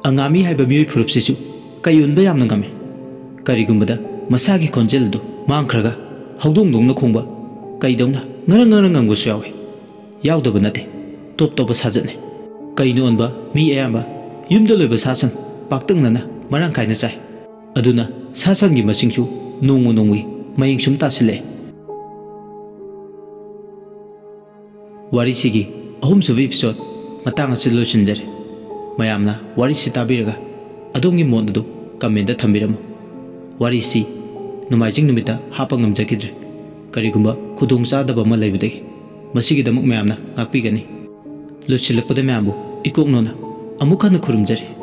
ꯑꯉꯥꯃꯤ ꯍꯥꯏꯕ ꯃꯤꯑꯣꯏ ꯐꯨꯔꯨꯞꯁꯤꯁꯨ ꯀꯩ ꯑꯣꯟꯕ ꯌꯥꯝꯅ ꯉꯝꯃꯤ꯫ ꯀꯔꯤꯒꯨꯝꯕꯗ ꯃꯁꯥꯒꯤ ꯈꯣꯟꯖꯦꯜ ꯑꯗꯨ ꯃꯥꯡꯈ꯭ꯔꯒ ꯍꯧꯗꯣꯡꯗꯧꯅ ꯈꯣꯡꯕ, ꯀꯩꯗꯧꯅ ꯉꯔꯪ ꯉꯔꯪ ꯉꯪꯕꯁꯨ ꯌꯥꯎꯏ꯫ ꯌꯥꯎꯗꯕ ꯅꯠꯇꯦ꯫ ꯇꯣꯞ ꯇꯣꯞꯄ ꯁꯥꯖꯠꯅꯤ꯫ ꯀꯩꯅ ꯑꯣꯟꯕ ꯃꯤ ꯑꯌꯥꯝꯕ ꯌꯨꯝꯗ ꯂꯣꯏꯕ ꯁꯥ ꯁꯟ ꯄꯥꯛꯇꯛꯅꯅ ꯃꯔꯥꯡ ꯀꯥꯏꯅ ꯆꯥꯏ꯫ ꯑꯗꯨꯅ ꯁꯥ ꯁꯟꯒꯤ ꯃꯁꯤꯡꯁꯨ ꯅꯣꯡꯃ ꯅꯣꯡꯃꯒꯤ ꯃꯌꯦꯡ ꯁꯨꯝ ꯇꯥꯁꯤꯜꯂꯛꯑꯦ꯫ ꯋꯥꯔꯤꯁꯤꯒꯤ ꯑꯍꯨꯝꯁꯨꯕ episode ꯃꯇꯥꯡ ꯑꯁꯤꯗ ꯂꯣꯏꯁꯤꯟꯖꯔꯦ꯫ ꯃꯌꯥꯝꯅ ꯋꯥꯔꯤꯁꯤ ꯇꯥꯕꯤꯔꯒ ꯑꯗꯣꯝꯒꯤ ꯃꯣꯠ ꯑꯗꯨ comment ꯊꯝꯕꯤꯔꯝꯃꯨ꯫ ꯋꯥꯔꯤꯁꯤ ꯅꯣꯡꯃꯥꯏꯖꯤꯡ ꯅꯨꯃꯤꯠꯇ ꯍꯥꯞꯄ ꯉꯝꯖꯈꯤꯗ꯭ꯔꯦ꯫ ꯀꯔꯤꯒꯨꯝꯕ ꯈꯨꯗꯣꯡꯆꯥꯗꯕ ꯑꯃ ꯂꯩꯕꯗꯒꯤ꯫ ꯃꯁꯤꯒꯤꯗꯃꯛ ꯃꯌꯥꯝꯅ ꯉꯥꯛꯄꯤꯒꯅꯤ꯫ ꯂꯣꯏꯁꯤꯜꯂꯛꯄꯗ ꯃꯌꯥꯝꯕꯨ ꯏꯀꯣꯛ ꯅꯣꯟꯅ ꯑꯃꯨꯛ ꯍꯟꯅ ꯈꯨꯔꯨꯝꯖꯔꯤ꯫